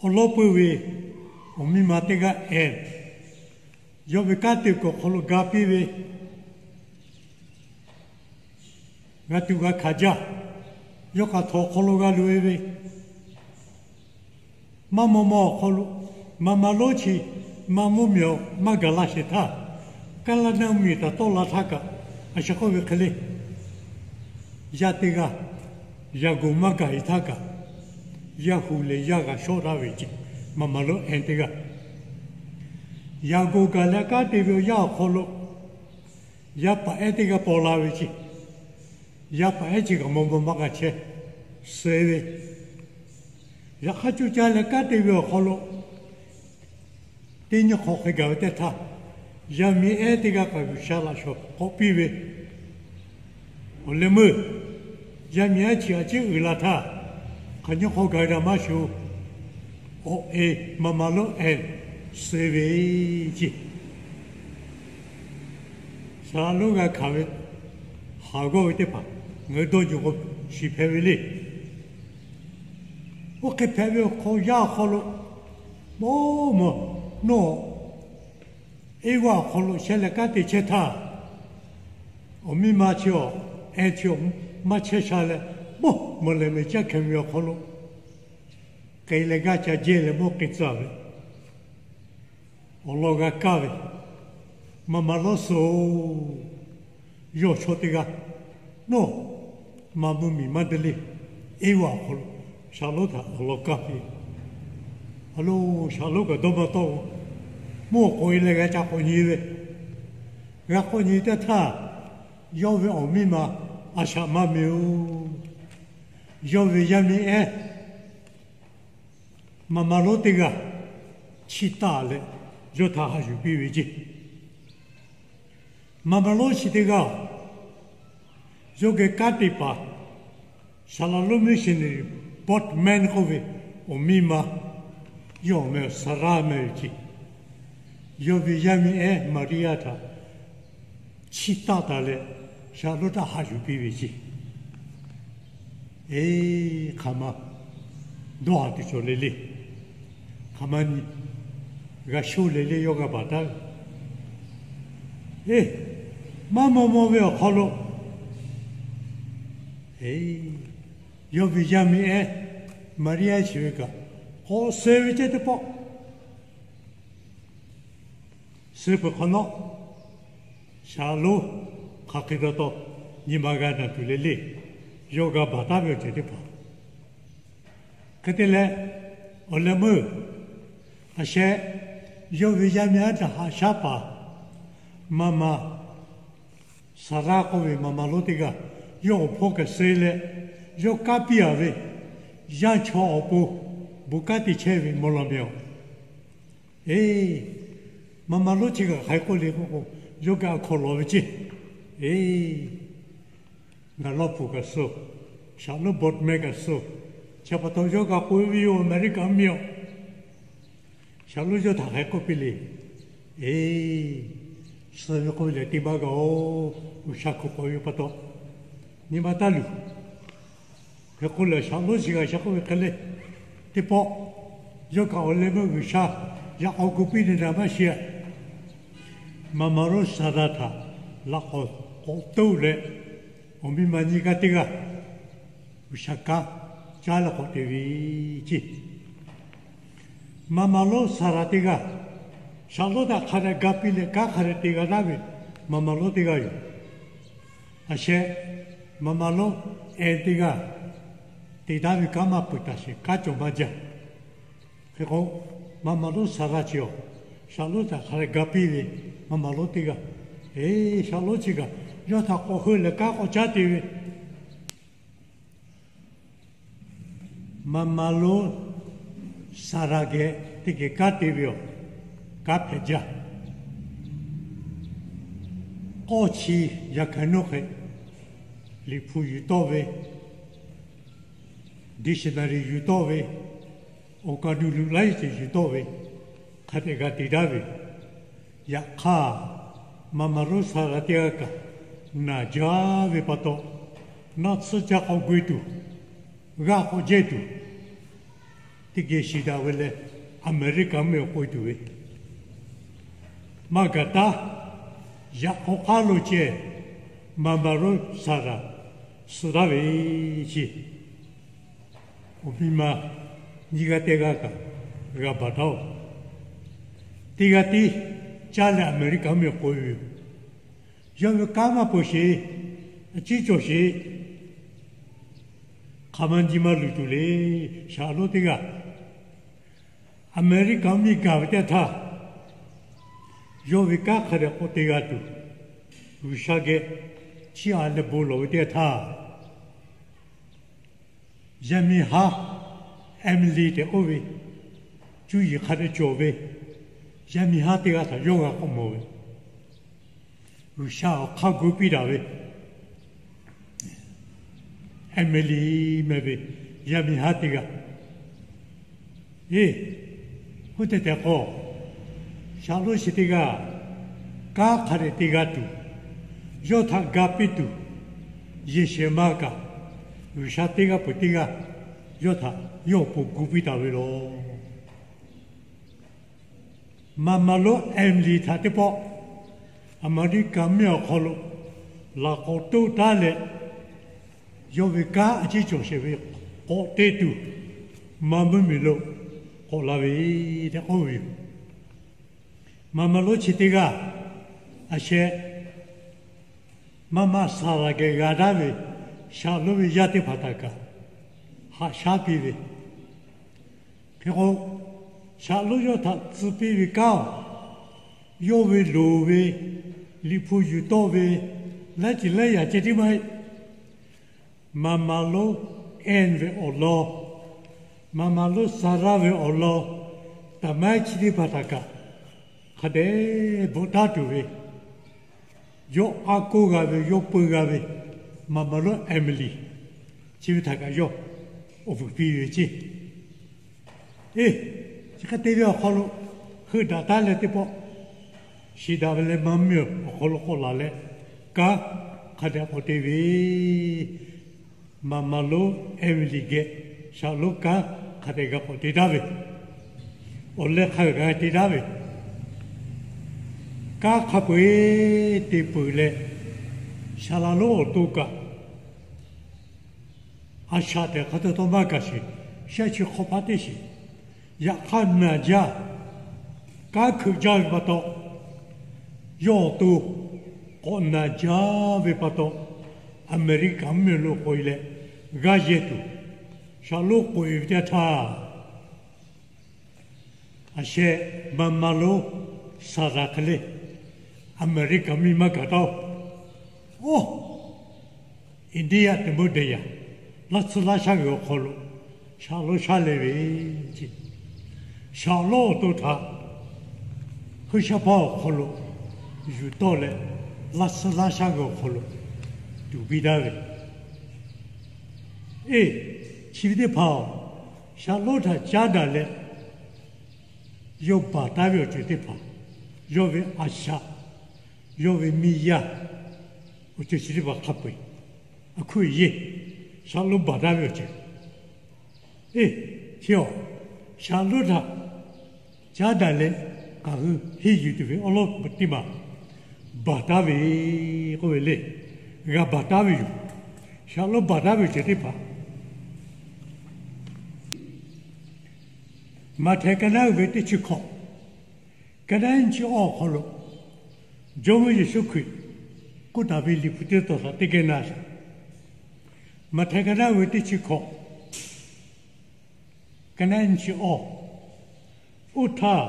awˬ lawn peuˬ ve awˬ miˇ ma teˇ g'aˇ ehˍ, yawˇ ve kanˉ te kuiˬ awˬ hk'aw lo ga piˇ ve, g'a tuꞈ g'a hkanˍ jaˇ, yawˇ k'aꞈ htawnˍ awˬ hk'aw lo g'a loꞈ-e ve, maˇ maw maw awˬ hk'aw lo, maˇ maˇ lonˉ chi, maˇ mvuhˇmiˬ awˬ maˇ gaˬ la sheˍ htaˇ, kaˇ laˇ naˇ mvuhˇmiˬ htaꞈ tawˆ la htaˇ kaꞈ, a shehˍ k'oˆ ve hk'e le, yaˇ teˇ g'aˇ yaˇ gu maˇ gaˬ-e htaˇ kaꞈ, yaˇ hu leh yaˇ g'a shawˆ daꞈ ve ce, maˇ maˇ lonˉ ehˍ teˇ g'aˇ, yaˇ gu gaˬ leh kanˉ te ve awˬ yanˇ awˬ hk'aw lo, yaˇ paˍ ehˉ teˇ g'aˇ paw la ve ce, yaˇ paˍ ehˉ chi kaꞈ maw maw maˇ g'a chehˇ suh-e ve, yaꞈ hk'aˇ cuˇ caˇ leh kanˉ te ve awˬ hk'aw lo, teˇ nyi hk'awꞈ hk'e gaˬ ve teˇ htaˇ, yaˇ miˇ ehˉ teˇ g'aˇ kaꞈ G'uiˬsha laꞈ shawnˍ k'awꞈ piˇ ve, awˬ leh meuˇ yaˇ miˇ ehˉ chi a ciˉ uiˍ la htaˇ, hk'aˬ nyi hk'aw gaˬ daꞈ maˇ shuˍ, awˬ e maˇ maˇ lonˉ ehˍ suh-e ve ce. Saˍ laꞈ lonˉ g'a hkanˍ ve, haˍ g'awˇ ve teˇ hpaˍ ngaˬ hui dawˇ nyi k'o, shiˍ hpehꞈ ve le. Oˇ hk'e hpehꞈ ve awˬ hk'aw, yaˇ awˬ hk'aw lo, mawˇ mawˇ, nawˬ Eˇvaˆ awˬ hk'aw lo shehˇ leh kanˉ te chehˇ htaˇ, awˬ miˇ ma chi awˬ, ehˍ chi awˬ, maˇ chehˇ sha leh, mawˇ mawˇ lehˬ mehˬ caˇ hkeh ve awˬ hk'aw lo, k'ai leh g'aˇ ca jehˇ leh mawˇ k'ai tcuh ve, awˬ lawn g'a kaˇ ve, maˇ maˇ lawˉ suh-oˬ. Yawˇ chaw teˇ g'aˇ, nawˬ maˇ mvuhˇmiˬ maˇ de le, Eˇvaˆ awˬ hk'aw lo Saˍ lonˉ htaꞈ awˬ lawn kaˇ piˇ. A lo, Saˍ lonˉ kaꞈ dawˇ maˇ tawˆ-oˬ. Mvuhˇ awˬ k'oꞈ-e leh g'a ca k'awꞈ nyi ve, g'a k'awꞈ nyi teˇ htaˇ, yawˇ ve awˬ miˇ ma a shaꞈ maˇ mi-oˬ. Yawˇ ve yaˇ miˇ ehˉ maˇ maˇ lonˉ teˇ g'aˇ chiˇ taˆ leh, yawˇ htaꞈ haꞈ yuˬ piˇ ve ceˇ. Maˇ maˇ lonˉ chi teˇ g'aˇ, yawˇ geh kanˉ te paˍ, Saˍ laꞈ lonˉ missionary Boardman k'oˆ ve awˬ miˇ ma, yawˇ awˬ meh Saˍraˇ meh ve ceˇ. Yawˇ ve yaˇ miˇ ehˉ Maˍriˆ yaˇ htaꞈ chiˇ taˆ taˍ leh, Saˍ lonˉ htaꞈ haꞈ yuˬ piˇ ve ceˇ. Eˬ, hk'aˬ ma dawˇ haˍ tuˬ cawˬ le le. Hk'aˬ ma nyi g'a shoˇ le le yawˇ g'a baˬ taˉ ve. Eˬ, maˇ maw maw ve awˬ hk'aw lo, eˬ, yawˇ ve yaˇ miˇ ehˉ Maˍriˆ chi ve kaꞈ k'awꞈ suh ve ceh teˇ pawˆ, suh peuˬ hk'awꞈ nawˉ, Shaˍlonˉ hk'aˬ hk'e taw taw nyi ma g'a naˬ tuˬ le le, yawˇ g'a baˬ taˉ ve awˬ ceuˬ teˇ hpaˍ. Hk'e te leh, awˬ leh meuˇ, a sheh, yawˇ ve yaˇ miˇ ehˉ htaꞈ haꞈ shaˉ paˍ, maˍ maˍ Saˍraˇ k'oˆ ve maˍ maˍ lonˉ teˇ g'aˇ, yawˇ awˬ hpawˇ kaꞈ suh leh, yawˇ kanˉ piˇ a ve, yaˇ chaw awˬ pon bon kanˉ te chehˇ ve mawˬ law meh awˬ. Eˬ, maˍ maˍ lonˉ chi kaꞈ hk'aˬ hk'e k'oˆ le k'oˆ k'o, yawˇ kaꞈ a hkaw lawˬ ve ceˇ. Eˬ, ngaˬ lawˇ pfuhˍ kaꞈ suh, Shaˍlonˉ bawˬ meh kaꞈ suh, chi pa taw yawˇ kaꞈ k'oˆ ve yoˬ, Aˍmeˍriˆkaˍ mvuhˇmiˬ awˬ. Shaˍlonˉ yawˇ htaꞈ hk'aˬ hk'e k'oˆ piˇ le. Eˬ, suh ve k'oˆ ve lehˬ teˇ maˇ g'a oˬ, G'uiˬsha kuˬ k'awꞈ ve pa taw, nyi ma taˇ luˬ. Hk'e k'o lehˬ, Shaˍlonˉ chi g'a sha k'oˆ ve hk'e le, teˇ pawˆ, yawˇ kaꞈ awˬ leh meuˇ G'uiˬsha yaꞈ k'aw gu piˇ ne daꞈ maˇ shiˍ. Maˍ maˍ lonˉ Saˍraˇ htaꞈ laꞈ k'awꞈ k'awꞈ toˆ leh, awˬ miˇ ma nyiˇ g'aˇ teˇ g'aˇ G'uiˬsha kanˉ caˉ leh k'awꞈ te ve ceˇ. Maˍ maˍ lonˉ Saˍraˇ teˇ g'aˇ, Shaˍlonˉ htaꞈ hk'a dehꞈ ga piˇ leh kanˉ hk'a dehꞈ te g'a taˉ ve maˍ maˍ lonˉ teˇ g'aˇ yoˬ. A sheh, maˍ maˍ lonˉ Anˍ teˇ g'aˇ, te taˉ ve kanˉ maˇ peuˬ taˍ sheˍ, kanˉ cawˬ maˇ jaˇ. Hk'e k'o, maˍ maˍ lonˉ Saˍraˇ chi awˬ, Shaˍlonˉ htaꞈ hk'a dehꞈ ga piˇ ve maˍ maˍ lonˉ teˇ g'aˇ, eˬ, Shaˍlonˉ chi kaꞈ yawˇ htaꞈ k'awꞈ heu leh kanˉ k'awꞈ caˉ te ve, maˍ maˍ lonˉ Saˍraˇ geh teˇ geh kanˉ te ve awˬ, kanˉ hpehꞈ jaˇ. K'awˇ chi yaꞈ hk'aˇ nawˉ hk'e, Liꞈ hpu yuˬ tawˆ ve, dictionary yuˬ tawˆ ve, awˬ kaˍ nuˬ luꞈ laiˉ ceuˬ yuˬ tawˆ ve, hk'a dehꞈ g'a te daꞈ ve. Yaꞈ hk'aˇ, maˍ maˍ lonˉ Saˍraˇ teˇ g'aˇ kaꞈ naˬ jaˇ ve pa taw, naˆ tsuhˇ caˇ k'awꞈ gu e tuˬ, g'aˇ k'awꞈ jehˇ tuˬ, teˇ geh shiˍ daꞈ ve leh, Aˍmeˍriˆkaˍ mvuhˇmiˬ awˬ k'oˆ e tuˬ ve maˇ gaˬ taˉ. Yaꞈ k'aw k'aˉ lo ceh, maˍ maˍ lonˉ Saˍraˇ suh taˉ ve ceˇ. Awˬ miˇ ma nyiˇ g'aˇ teˇ g'aˇ kaꞈ g'a baˬ taˉ oˬ. Teˇ g'aˇ tiˉ caˇ leh Aˍmeˍriˆkaˍ mvuhˇmiˬ k'oˆ ve yoˬ. Yawˇ ve kanˉ maˇ peuˬ sheˍ, a ciˉ cawˬ sheˍ. Hk'aˬ ma nyi ma luˬ tuˬ le. Shaˍlonˉ teˇ g'aˇ, Aˍmeˍriˆkaˍ mvuhˇmiˬ gaˬ ve teˇ htaˇ, yawˇ ve kanˉ hk'a dehꞈ k'awꞈ te g'a tuˬ, G'uiˬsha geh chiˇ a leh bon lawˬ ve teˇ htaˇ, yaˇ miˇ haˉ Emily tehꞈ k'oˆ ve, cuˇ yiˍ hk'a dehꞈ cawˬ ve yaˇ miˇ haˉ teˇ g'aˇ htaꞈ yawˇ g'a k'awꞈ mawˬ ve, G'uiˬsha awˬ hk'aˇ gu piˇ daꞈ ve Emily meh ve yaˇ miˇ haˉ teˇ g'aˇ. Eˬ, oˇ teˇ tehꞈ k'o, Shaˍlonˉ chi teˇ g'aˇ kanˉ hk'a dehꞈ te g'a tuˬ, yawˇ htaꞈ ga piˇ tuˬ, yehˬ shehˍ ma kaꞈ G'uiˬsha teˇ g'aˇ peuˬ teˇ g'aˇ yawˇ htaꞈ yawˇ awˬ pon gu piˇ taˍ ve yoˬ. Maˍ maˍ lonˉ Emily htaꞈ teˇ pawˆ Aˍmeˍriˆkaˍ mvuhˇmiˬ awˬ hk'aw lo laꞈ k'awꞈ toˆ taˉ leh, yawˇ ve kanˉ a ciˉ cawˬ sheˍ ve k'awꞈ te tuˬ, maˇ mvuhˇmiˬ lo k'awꞈ la ve tehꞈ k'oˆ ve yoˬ. Maˍ maˍ lonˉ chi teˇ g'aˇ, a sheh, maˇ maˇ Saˍraˇ geh g'a daꞈ ve Shaˍlonˉ ve yaˇ teˇ hpaˍ htaꞈ kaꞈ haꞈ shaˉ piˇ ve, hk'e k'o, Shaˍlonˉ yawˇ htaꞈ tcuh piˇ ve kanˉ, yawˇ ve loˍ ve, Liꞈ hpu yuˬ tawˆ ve, laiˉ ceuˬ laiˉ yaꞈ ceh tiˉ maˇ heˆ. Maˍ maˍ lonˉ Anˍ ve awˬ lawn, maˍ maˍ lonˉ Saˍraˇ ve awˬ lawn, taˍ maiˉ chi teˇ hpaˍ htaꞈ kaꞈ hk'a dehꞈ bvuhꞈ taˉ tuˬ ve, yawˇ aˉ koˇ g'a ve, yawˇ peu g'a ve, maˍ maˍ lonˉ Emily chi ve htaꞈ kaꞈ yawˇ awˬ vuiˬ piˇ ve ceˇ. Eˬ, chi hk'e te ve awˬ hk'aw lo, heuˆ daꞈ taˉ leh teˇ pawˆ shiˍ daꞈ ve leh maˇ mvuhˇmiˬ awˬ hk'aw lo k'awꞈ laˬ leh, kanˉ hk'a dehꞈ k'awꞈ te ve, maˍ maˍ lonˉ Emily geh Shaˍlonˉ kanˉ hk'a dehꞈ g'a k'awꞈ te daꞈ ve, awˬ leh hk'a g'a te daꞈ ve, Kanˉ hk'a peu-eˬ te peuˬ leh, saˍ laˍ lonˉ awˬ to kaꞈ a shaꞈ tehꞈ hk'a tawˇ tawˇ maˇ gaˬ sheˍ. Shaˉ chi hk'aw hpaˇ teˇ shiˍ. Yaꞈ hk'aˇ naˬ jaˇ, kanˉ hkeuꞈ jaˇ ve pa taw, yawˇ awˬ to k'awꞈ naˬ jaˇ ve pa taw, Aˍmeˍriˆkaˍ mvuhˇmiˬ lo k'oꞈ-e leh g'aˇ yehˇ tuˬ, shaˍ lonˉ k'oꞈ-e ve teˇ yanˇ htaˇ, a sheh, maˇ maˇ lonˉ, saˍ laˍ hk'e le, Aˍmeˍriˆkaˍ miˇ maˇ gaˬ taˉ-oˬ. Oˇ, India tehꞈ meuˇ deh yaꞈ, laˇ tsuhˇ laˇ shaˉ g'euꞈ awˬ hk'aw lo shaˍ lonˉ shaˉ leh ve ce, shaˍ lonˉ awˬ to htaꞈ Hui shaˉ paˇ awˬ hk'aw lo yuˬ tawˆ leh, laˇ tsuhˇ laˇ shaˉ g'euꞈ awˬ hk'aw lo tuˍ biˇ taˉ ve. Eˇ, chi ve teˇ hpaˍ-oˬ, shaˍ lonˉ htaꞈ caˉ daꞈ leh, yawˇ baˬ taˉ ve awˬ ceuˬ teˇ hpaˍ, yawˇ ve a shaꞈ, yawˇ ve miˇ yaˇ, awˬ ceuˬ chi teˇ hpaˍ hk'a peu-eˬ, a hkuiˇ yehˇ, shaˍ lonˉ baˬ taˉ ve awˬ ceuˬ. Eˇ, chi-aˬ, shaˍ lonˉ htaꞈ caˉ daꞈ leh, ngaˬ hui henˇ yuˬ tuˬ ve awˉ lawˉ teˇ maˬ baˬ taˉ ve k'oˆ ve le. G'a baˬ taˉ ve yoˬ. Shaˍ lonˉ baˬ taˉ ve ceuˬ teˇ hpaˍ, Maꞈhtehˍ ka naˉ uiˍ ve teˇ chi hkawꞈ, ka naˉ nyiˇ chi awˇ awˬ hk'aw lo, Jawˇmawˇ Yeˍsuˆ Hkriꞈ k'oˆ taˍ ve Liꞈ hpu teˇ tawn htaꞈ teˇ geh na sheˍ. Maꞈhtehˍ ka naˉ uiˍ ve teˇ chi hkawꞈ, ka naˉ nyiˇ chi awˇ, oˇ htaˇ,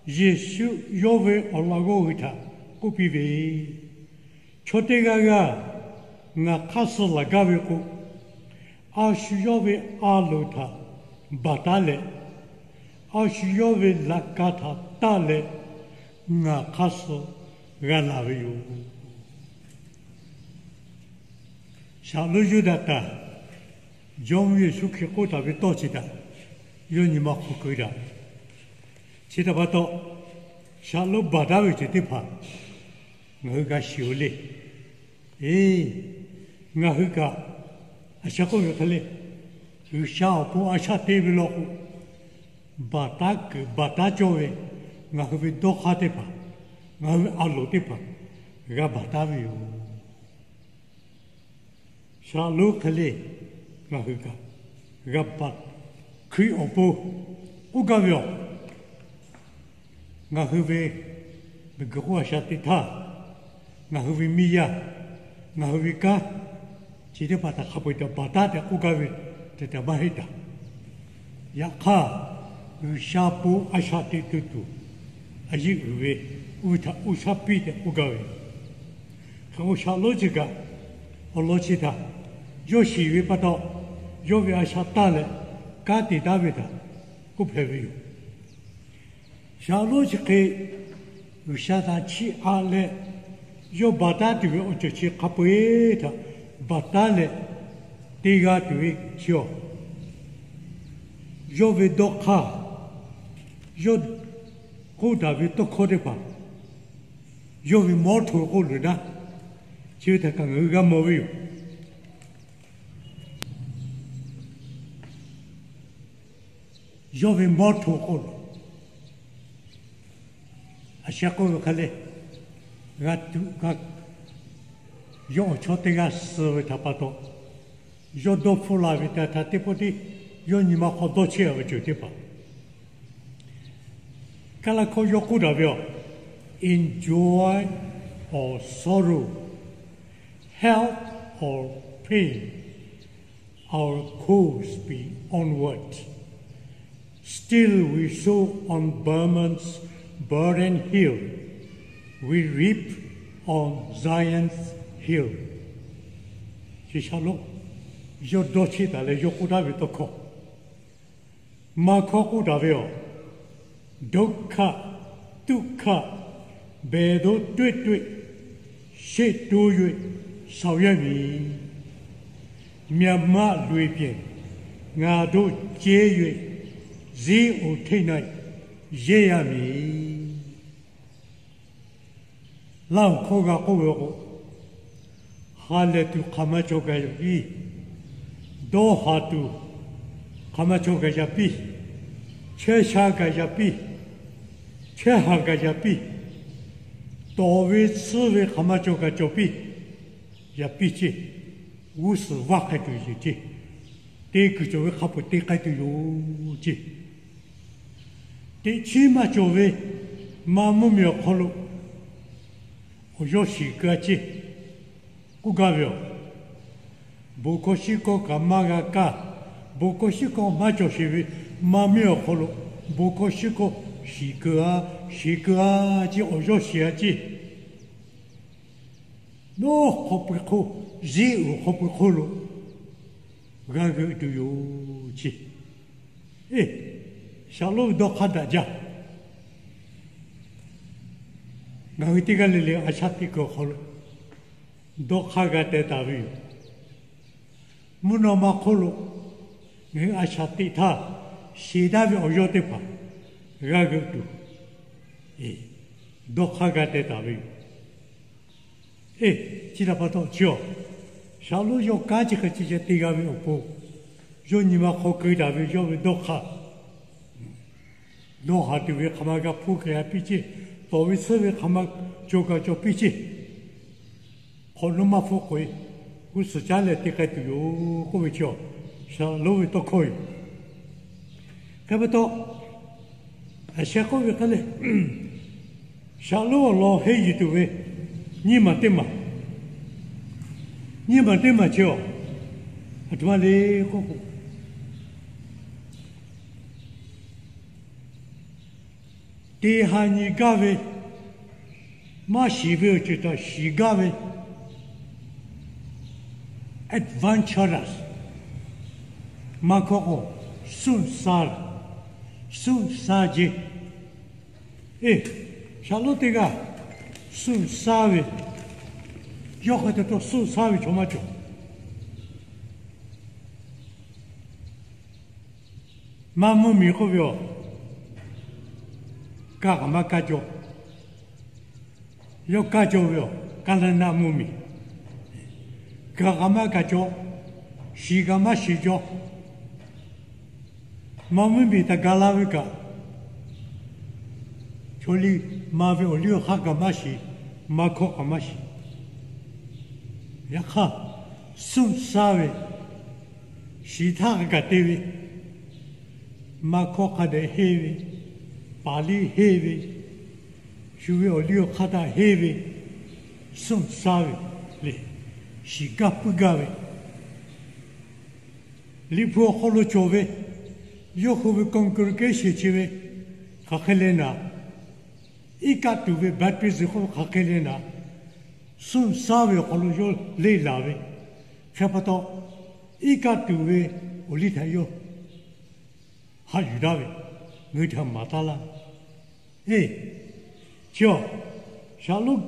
Yeˍsuˆ yawˇ ve awˬ laꞈ g'awˇ hui htaꞈ k'oˆ piˇ ve, Chaw teˇ g'aˇ g'aˇ ngaˬ hk'aˇ suh laˬ gaˇ ve k'o, a shu yawˇ ve a loˍ htaꞈ baˬ taˉ leh, a shu yawˇ ve laꞈ ka htaꞈ taˇ leh, ngaˬ hk'aˇ suh g'a laˬ ve yoˬ. Shaˍ lonˉ Yuˇdaꞈ taˍ, Jawˇmawˇ Yeˍsuˆ Hkriꞈ k'oˆ taˍ ve tawˇ chi htaꞈ yawˇ nyi ma hk'aw keu daꞈ. Chi htaꞈ pa taw, shaˍ lonˉ baˬ taˉ ve ceuˬ teˇ hpaˍ ngaˬ hui g'a shiˍ-oˬ le. Eˇ, ngaˬ hui kaꞈ a shaꞈ k'oˆ ve hk'e le, G'uiˬsha awˬ pon a shaꞈ te ve law k'o, baˬ taˉ kuiˬ baˬ taˉ cawˇ ve ngaˬ hui ve dawˇ hk'aˇ teˇ hpaˍ, ngaˬ hui ve a loˍ teˇ hpaˍ g'a baˬ taˉ ve yoˬ. Shaˍ lonˉ hk'e le, ngaˬ hui kaꞈ g'a baˬ, Hkriꞈ awˬ pon k'oˆ gaˇ ve yoˬ. Ngaˬ hui ve miˬguiˬ hk'oˆ a shaꞈ teꞈ htaˇ, ngaˬ hui ve miˇ yaˇ, ngaˬ hui ve kanˉ, chi teˇ hpaˍ htaꞈ hk'a peu-eˬ htaꞈ baˬ taˉ tehꞈ k'oˆ gaˇ ve tehꞈ tehꞈ maˇ heˆ taˍ. Yaꞈ hk'aˇ, G'uiˬsha pon a shaꞈ teꞈ tuˬ tuˬ a yeˇ uiˍ ve, oˇ ve htaꞈ uˇ shaˉ piˇ tehꞈ k'oˆ gaˇ ve. Hk'e k'o, shaˍ lonˉ chi kaꞈ awˬ lawn chi htaꞈ yawˇ shiˍ ve pa taw, yawˇ ve a shaꞈ taˇ leh kanˉ te taˉ ve htaꞈ k'oˆ hpehꞈ ve yoˬ. Shaˍ lonˉ chi hk'e G'uiˬsha htaꞈ chiˇ aꞈ leh, yawˇ baˬ taˉ tuˬ ve awˬ ceuˬ chi hk'a peu-eˬ htaꞈ baˬ taˉ leh te g'a tuˬ ve chi-aˬ, yawˇ ve dawˇ hk'aˇ, yawˇ k'oˆ taˍ ve tawˇ hkawˇ teˇ hpaˍ, yawˇ ve mawˇ hto k'oˆ loˬ naˉ, chi ve htaꞈ kaꞈ ngaˬ hui g'a mawˬ ve yoˬ. Yawˇ ve mawˇ hto k'oˆ loˬ, a sheh k'oˆ ve hk'e le, g'a tuꞈ g'a, yawˇ awˬ chawˇ teˇ g'aˇ suh ve htaꞈ pa taw, yawˇ dawˇ hpfuhˇ la ve htaꞈ htaꞈ teˇ pawˆ tiˉ yawˇ nyi ma hk'aw dawˇ chehˇ ve ceuˬ teˇ hpaˍ, Kaˇlaˇ hkawˇ yawˇ k'oˆ taˍ ve yoˬ. Enjoy our sorrow, help our pain, our course be onward. Still we sow on Burman's barren hill, we reap on Zion's hill. Chi shaˍ lonˉ yawˇ dawˇ chehˇ taˍ leh yawˇ k'oˆ taˍ ve tawˇ hkawˇ, maˇ hkawˇ k'oˆ taˍ ve yoˬ. ဒုက္ခ, သုခ, ဘယ်သို့တွေ့တွေ့ ရှေ့တိုး၍ ဆောင်ရွက်မည်။ မျက်မှောက်လွင်ပြင် ငါတို့ကျဲ၍ ဇိအုန်ထိပ်၌ ရဲရမည်. Laˇ huˍ hkawˇ g'a k'oˆ ve k'o, ha lehˬ tuˬ hk'aˬ ma cawˬ gaˬ yaꞈ piˇ, dawˇ haˍ tuˬ hk'aˬ ma cawˬ gaˬ yaꞈ piˇ, chehˇ sha gaˬ yaꞈ piˇ, chehˇ haˍ gaˬ yaꞈ piˇ, Tawˍ ve tsuhˇ ve hk'aˬ ma cawˬ kaꞈ cawˬ piˇ, yaꞈ piˇ ceˇ. G'uˇ suhˍ vaˇ k'ai tuˬ yoˬ ceˇ. Te kuiˬ cawˬ ve hk'a peu-eˬ te k'ai tuˬ yoˬ ceˇ. Teꞈ chiˉ maˇ cawˬ ve Manˇ mvuhˇ miˬ awˬ hk'aw lo awˬ yawˇ shiˍ keu-a ceˇ k'oˆ gaˇ ve yoˬ. Bon hkawˇ shiˉ hkawˇ kaꞈ maˇ g'a kaˇ. Bon hkawˇ shiˉ hkawˇ maˇ cawˬ sheˍ ve Manˇ mvuhˇ miˬ awˬ hk'aw lo bon hkawˇ shiˉ hkawˇ shiˍ keu-a, shiˍ keu-a ceˇ, awˬ yawˇ shiˍ-a ceˇ. Nawˬ hk'aw pui hk'oˆ, Ziˉ uiˍ hk'aw pui hk'oˆ lo g'a g'euꞈ tuˬ yoˬ ceˇ. Eˬ, Shaˍlonˉ ve dawˇ hk'aˇ daꞈ jaˇ. Ngaˬ hui teˇ g'aˇ le le a shaꞈ teꞈ kuiˬ awˬ hk'aw lo dawˇ hk'aˇ g'a teh taˍ ve yoˬ. Mvuhˇ naw ma hk'oˆ lo ngaˬ hui a shaꞈ teꞈ htaˇ, sheˍ daꞈ ve awˬ yawˇ teˇ hpaˍ g'a g'euꞈ tuˬ, dawˇ hk'aˇ g'a teh taˍ ve yoˬ. Eˬ, chi htaꞈ pa taw chi awˬ, Shaˍlonˉ yawˇ kanˉ chi hk'e chi ca te g'a ve awˬ pon, yawˇ nyi ma hk'aw keu daꞈ ve yawˇ ve dawˇ hk'aˇ, dawˇ haˍ tuˬ ve hk'aˬ ma g'a hpuˇ k'ai-a piˇ ceˇ. Tawˍ ve tsuhˇ ve hk'aˬ ma cawˬ kaꞈ cawˬ piˇ ceˇ. Hk'awꞈ nawˉ maˇ hpfuhˆ k'oꞈ-e, g'uˇ suhˍ caˉ leh te k'ai tuˬ yoˬ k'oˆ ve chi awˬ, Shaˍlonˉ ve tawˇ hkawˇ yoˬ. Hk'e pa taw, a sheh k'oˆ ve hk'e le, Shaˍlonˉ awˬ lawn henˇ yuˬ tuˬ ve nyiˇ maˬ teˇ maˬ, nyiˇ maˬ teˇ maˬ chi awˬ, aˬ htoꞈ ma le k'oˆ k'o, te ha nyi gaˇ ve, maˇ shiˍ ve awˬ ceuˬ htaꞈ shiˍ gaˇ ve, adventurous, maˇ hkawˇ k'o, စွန့်စား, စွန့်စားခြင်း. Eˬ, Shaˍlonˉ teˇ g'aˇ စွန့်စား ve, yawˇ hk'e te htawˇ စွန့်စား ve chaw maˇ cawˬ. Manˇ mvuhˇ miˬ k'oˆ ve yoˬ, kaˇ kaꞈ maˇ kaˇ cawˇ. Yawˇ kaˇ cawˇ ve yoˬ, Kaˇ naˆ naˆ mvuhˇ miˬ. Kaˇ kaꞈ maˇ kaˇ cawˇ, shiˍ kaꞈ maˇ shiˍ cawˇ. Manˇ mvuhˇ miˬ htaꞈ gaˬ la ve kaꞈ, chaw liˇ ma ve awˬ liˇ awˬ hk'aˇ kaꞈ maˇ shiˍ, maˇ hkawˇ kaꞈ maˇ shiˍ. Yaꞈ hk'aˇ, စွန့်စား ve, shiˍ htaˇ hk'a kaꞈ te ve, maˇ hkawˇ hk'a dehꞈ henˇ ve, paˍ liˇ henˇ ve, shu ve awˬ liˇ awˬ hk'aˇ htaꞈ henˇ ve, စွန့်စား ve le, shiˍ gaˇ puiˉ gaˇ ve, Liꞈ hpu awˬ hk'aw lo cawˬ ve, yawˇ hui ve congregation chi ve hk'aˬ hk'e le naˍ, iˉ kaˆ tuˬ ve baptism k'oˆ ve hk'aˬ hk'e le naˍ, စွန့်စား ve awˬ hk'aw lo yawˇ leˇ laˬ ve, hk'e pa taw, iˉ kaˆ tuˬ ve awˬ liˇ htaꞈ yawˇ haꞈ yuˬ daꞈ ve, ngaˬ hui htaꞈ maˍ taˉ laˇ. Eˬ, chi awˬ, Shaˍlonˉ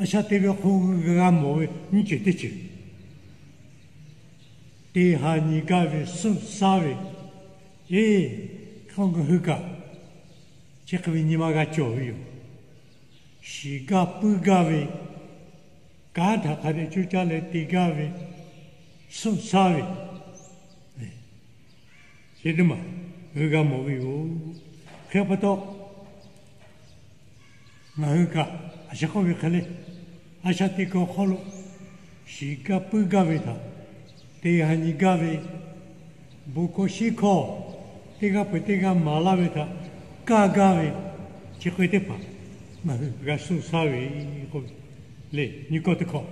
a shaꞈ te ve hk'aw g'a mawˬ ve nyiˇ ceuˬ teˇ ceuˬ, te ha nyi gaˇ ve စွန့်စား ve, eˬ, hk'e ngaˬ hui kaꞈ chi hk'e ve nyi ma g'a cawˬ ve yoˬ. Shiˍ gaˇ puiˉ gaˇ ve, kanˉ htaꞈ hk'a dehꞈ coˇ caˇ leh te gaˇ ve, စွန့်စား ve, chi teˇ maˬ ngaˬ hui g'a mawˬ ve yoˬ. Hk'e pa taw, ngaˬ hui kaꞈ a shaꞈ k'oˆ ve hk'e le, a shaꞈ teꞈ kuiˬ awˬ hk'aw lo shiˍ gaˇ puiˉ gaˇ ve htaꞈ te ha nyi gaˇ ve, bon hkawˇ shiˉ hkawˇ teˇ g'aˇ peu-eˬ teˇ g'aˇ maˍ laˇ ve htaꞈ kaˇ gaˇ ve, chi hk'e teˇ hpaˍ ngaˬ hui g'a စွန့်စား ve k'oˆ ve le, nyi kawˇ teˇ hkawˇ.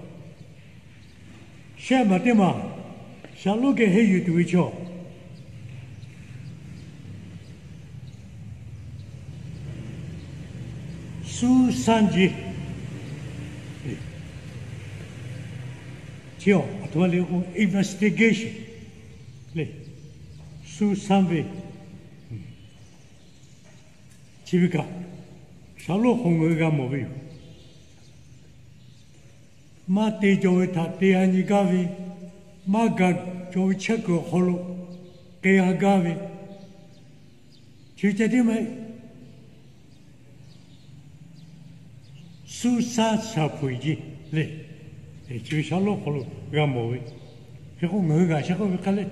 Shehˆ maˬ teˇ maˬ, Shaˍlonˉ geh henˇ yuˬ tuˬ ve chaw, စူးစမ်းခြင်း, chi aˬ, aˬ htoꞈ ma le k'o investigation le, စူးစမ်း ve, chi ve kaꞈ, Shaˍlonˉ hk'aw ngaˬ hui g'a mawˬ ve yoˬ. Maˇ te cawˬ ve htaꞈ te ha nyi gaˇ ve, maˇ gaˬ cawˬ ve chehˇ kuiˬ awˬ hk'aw lo k'ai ha gaˇ ve, chi ve ceh tiˉ maˇ heˆ. စူးစမ်းရှာဖွေခြင်း le, chi ve Shaˍlonˉ hk'aw lo g'a mawˬ ve. Hk'e k'o ngaˬ hui g'a sheh k'oˆ ve hk'e le,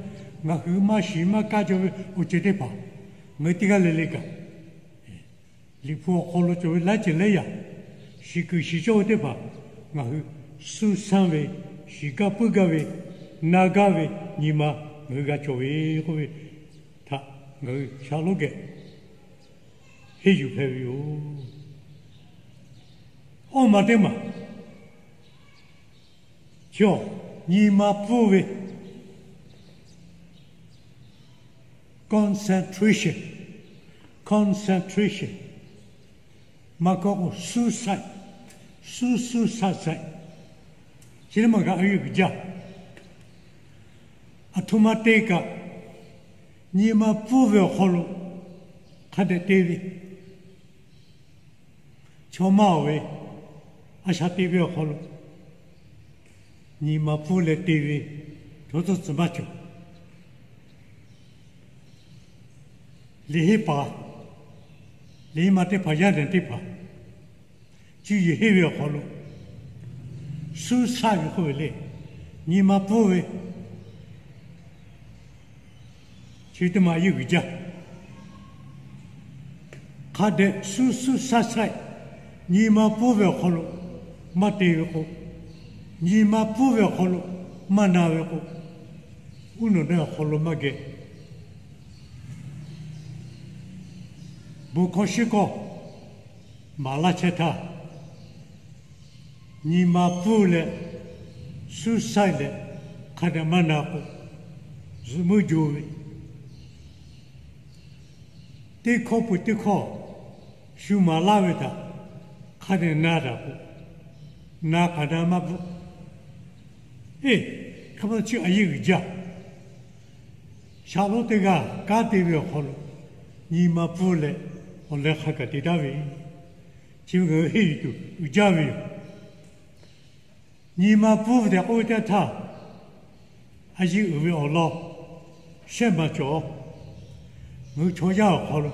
ngaˬ hui maˇ shiˍ maˇ kaˇ cawˬ ve awˬ ceuˬ teˇ hpaˍ, ngaˬ hui teˇ g'aˇ le le kaꞈ, Liꞈ hpu awˬ hk'aw lo cawˬ ve laiˉ ceuˬ laiˉ yaꞈ shiˍ kuiˬ shiˍ cawˇ ve teˇ hpaˍ ngaˬ hui suh shaˇ ve, shiˍ gaˇ puiˉ gaˇ ve, na gaˇ ve nyi ma ngaˬ hui g'a cawˬ ve k'oˆ ve htaꞈ ngaˬ hui shaˍ lonˉ geh henˇ yuˬ hpehꞈ ve yoˬ. Awˇ ma teˇ maˬ, chaw, nyi ma pfuhˇ ve concentration, concentration, maˇ kawˆ k'o suhˉ saiˆ, suhˉ suhˉ saiˆ saiˆ, chi teˇ maˬ kaꞈ a yehˬ uiˍ jaˇ. Aˬ htoꞈ ma te kaꞈ, nyi ma pfuhˇ ve awˬ hk'aw lo hk'a dehꞈ te ve, chaw maˇ oˬ ve a shaꞈ teꞈ ve awˬ hk'aw lo nyi ma pfuhˇ leh te ve, htawˇ tcuhˉ tcuhˉ maˇ cawˬ. Liꞈ henˇ paˍ, liꞈ henˇ ma teˇ hpaˍ, yaˇ nehˬ teˇ hpaˍ, cuˇ yiˍ henˇ ve awˬ hk'aw lo suhˉ saiˆ ve k'oˆ ve le, nyi ma pfuhˇ ve chi teˇ maˬ a yehˬ uiˍ jaˇ. Hk'a dehꞈ suhˉ suhˉ saiˆ saiˆ nyi ma pfuhˇ ve awˬ hk'aw lo maˇ te ve k'o, nyi ma pfuhˇ ve awˬ hk'aw lo maˇ na ve k'o, uˉ nawˬ neˇ awˬ hk'aw lo maˇ geh bon hkawˇ shiˉ hkawˇ maˍ laˇ chehˇ htaˇ, nyi ma pfuhˇ leh suhˉ saiˆ leh hk'a dehꞈ maˇ na k'o, zuhꞈ muiˉ jo ve, teˇ hkawˇ peuˬ teˇ hkawˇ shu maˍ laˇ ve htaꞈ hk'a dehꞈ na daꞈ k'o, na k'aꞈ na maˇ bvuhˆ. Eˬ, hk'e pa taw chi a yehˬ uiˍ jaˇ. Shaˍ lonˉ teˇ g'aˇ kanˉ te ve awˬ hk'aw lo nyi ma pfuhˇ leh awˬ leh hk'a gaˬ te daꞈ ve, chi ve ngaˬ hui henˇ yuˬ tuˬ uiˍ jaˇ ve yoˬ. Nyi ma pfuhˇ ve tehꞈ k'oˆ ve teˇ htaˇ, a yehˬ uiˍ ve awˬ lawn shehˆ maˬ cawˬ. Ngaˬ hui chaw yaˇ awˬ hk'aw lo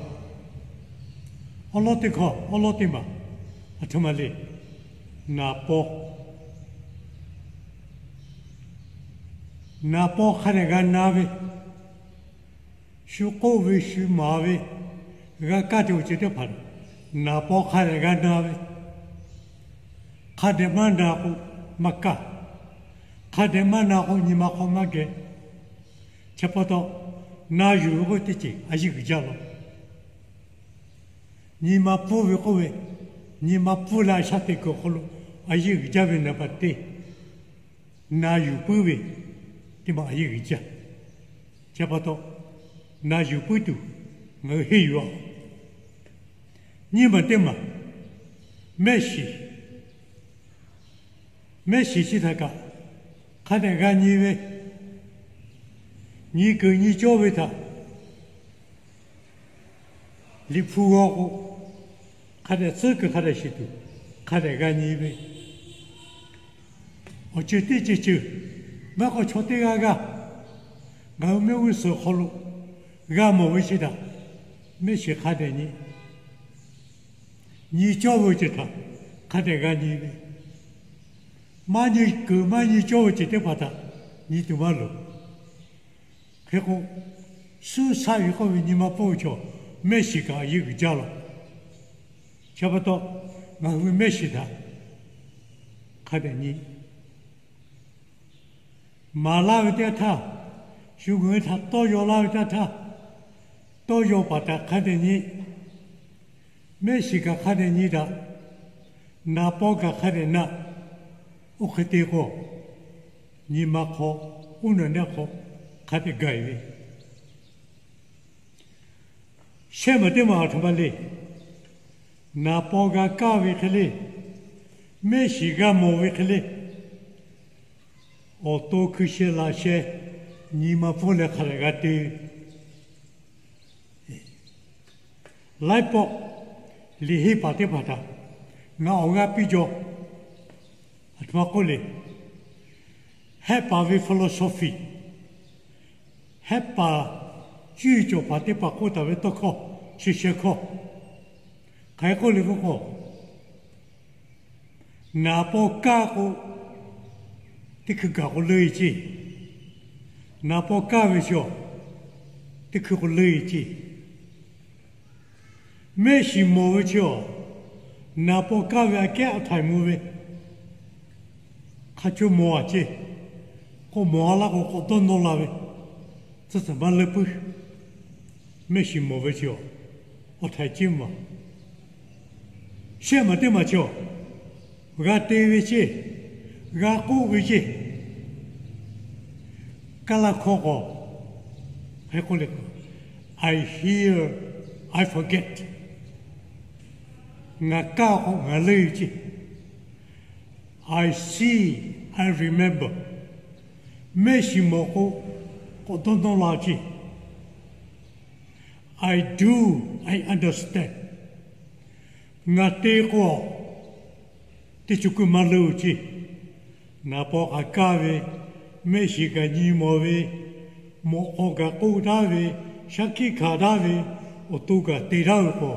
awˉ lawˉ teˇ hkawˇ, awˉ lawˉ teˇ maˬ, aˬ htoꞈ ma le, naˍ paw Naˍ paw hk'a dehꞈ g'a na ve, shu k'oˆ ve shu maˍ ve, g'a kaˇ tuˬ awˬ ceuˬ teˇ hpaˍ, naˍ paw hk'a dehꞈ g'a na ve, hk'a dehꞈ maˇ na k'o maˇ kaˇ, hk'a dehꞈ maˇ na k'o nyi ma hk'aw maˇ geh. Chi pa taw, na yuˬ ve k'oˆ ve teˇ ceuˬ a yehˬ uiˍ jaˇ law. Nyi ma pfuhˇ ve k'oˆ ve, nyi ma pfuhˇ leh a shaꞈ teꞈ kuiˬ awˬ hk'aw lo a yehˬ uiˍ jaˇ ve naˍ baˬ teˇ, na yuˬ puiˉ ve teˇ maˬ a yehˬ uiˍ jaˇ. Chi pa taw, na yuˬ puiˉ tuˬ ngaˬ hui henˇ yuˬ a. Nyiˇ maˬ teˇ maˬ, mehˆ shiˍ. Mehˆ shiˍ chi htaꞈ kaꞈ hk'a dehꞈ g'a nyi ve, nyi kuiˬ nyi cawˇ ve htaꞈ Liꞈ hpu g'aw k'o, hk'a dehꞈ tcuhˉ kuiˬ hk'a dehꞈ shiˍ tuˬ, hk'a dehꞈ g'a nyi ve, awˬ ceuˬ teˇ ceuˬ ceuˬ, maˇ k'awꞈ chaw teˇ g'aˇ g'aˇ ngaˬ hui mehˆ g'uˇ suhˍ awˬ hk'aw lo g'a mawˬ ve chi htaꞈ mehˆ shiˍ hk'a dehꞈ nyi, nyi cawˇ ve awˬ ceuˬ htaꞈ hk'a dehꞈ g'a nyi ve, maˇ nyi kuiˬ maˇ nyi cawˇ ve ceuˬ teˇ hpaˍ htaꞈ nyi tuˬ maˇ loˍ. Hk'e k'o, suhˉ shaˆ ve k'oˆ ve nyi ma pfuhˇ ve chaw, mehˆ shiˍ kaꞈ a yehˬ uiˍ jaˇ law. Chi pa taw, ngaˬ hui ve mehˆ shiˍ htaꞈ hk'a dehꞈ nyi, maˍ laˇ ve teˇ yanˇ htaˇ, shu ngaˬ hui htaꞈ tawˇ yaw laˇ ve teˇ yanˇ htaˇ, tawˇ yaw paˍ htaꞈ hk'a dehꞈ nyi, mehˆ shiˍ kaꞈ hk'a dehꞈ nyi daꞈ. Naˍ paw kaꞈ hk'a dehꞈ na. Oˇ hk'e te k'o, nyi ma hk'aw, uˉ nawˬ neˇ hk'aw hk'a dehꞈ gaˬ ve. Shehˆ maˬ teˇ maˬ aˬ htoꞈ ma le. Naˍ paw g'a kaˇ ve hk'e le, mehˆ shiˍ g'a mawˬ ve hk'e le, awˬ to hkui sheh laꞈ sheh nyi ma pfuhˇ leh hk'a dehꞈ g'a te ve. Laiˉ pawˆ liꞈ henˇ paˍ teˇ hpaˍ htaꞈ ngaˬ awˬ g'aˇ piˇ jaw. Aˬ htoꞈ ma k'oˆ le, hehˆ paˍ ve philosophy, hehˆ paˍ cuˇ yiˍ cawˬ paˍ teˇ hpaˍ k'oˆ taˍ ve tawˇ hkawˇ sheh sheh hkawˇ, hk'aˬ hk'e k'oˆ le k'oˆ k'o, naˍ paw kaˇ k'o, teˇ hkui gaˬ k'o leuˆ e ceˇ. Naˍ paw kaˇ ve chi awˬ, teˇ hkui k'o leuˆ e ceˇ. Mehˆ shiˍ mawˬ ve chi awˬ, Naˍ paw kaˇ ve aꞈ kehˉ awˬ htaiˍ mvuh ve, hk'a chawˇ mawˬ a ceˇ, k'o mawˬ a laˇ k'o k'awꞈ dawˇ nawˇ la ve, tcuhˇ tcuhˬ maˇ leuˆ puiˉ, mehˆ shiˍ mawˬ ve chi awˬ, awˬ htaiˍ ceˇ maˬ. Shehˆ maˬ teˇ maˬ chi awˬ, g'a te ve ceˇ, g'a k'oˆ ve ceˇ. Kaˇ laˇ hkawˇ k'awꞈ, hk'e k'oˆ le, I hear, I forget. Ngaˬ kaˇ k'o ngaˬ leuˆ ceˇ. I see, I remember. Mehˆ shiˍ mawˬ k'o, k'awꞈ dawˇ nawˇ la ceˇ. I do, I understand. Ngaˬ te k'o, teˇ ceuˬ kuiˬ maˇ leuˆ ceˇ. Naˍ paw kaꞈ kaˇ ve, mehˆ shiˍ kaꞈ nyi mawˬ ve, mawꞈ k'aw kaꞈ k'oˆ daꞈ ve, shaˉ hkiˆ hkanˍ daꞈ ve, awˬ to kaꞈ te daꞈ ve k'o,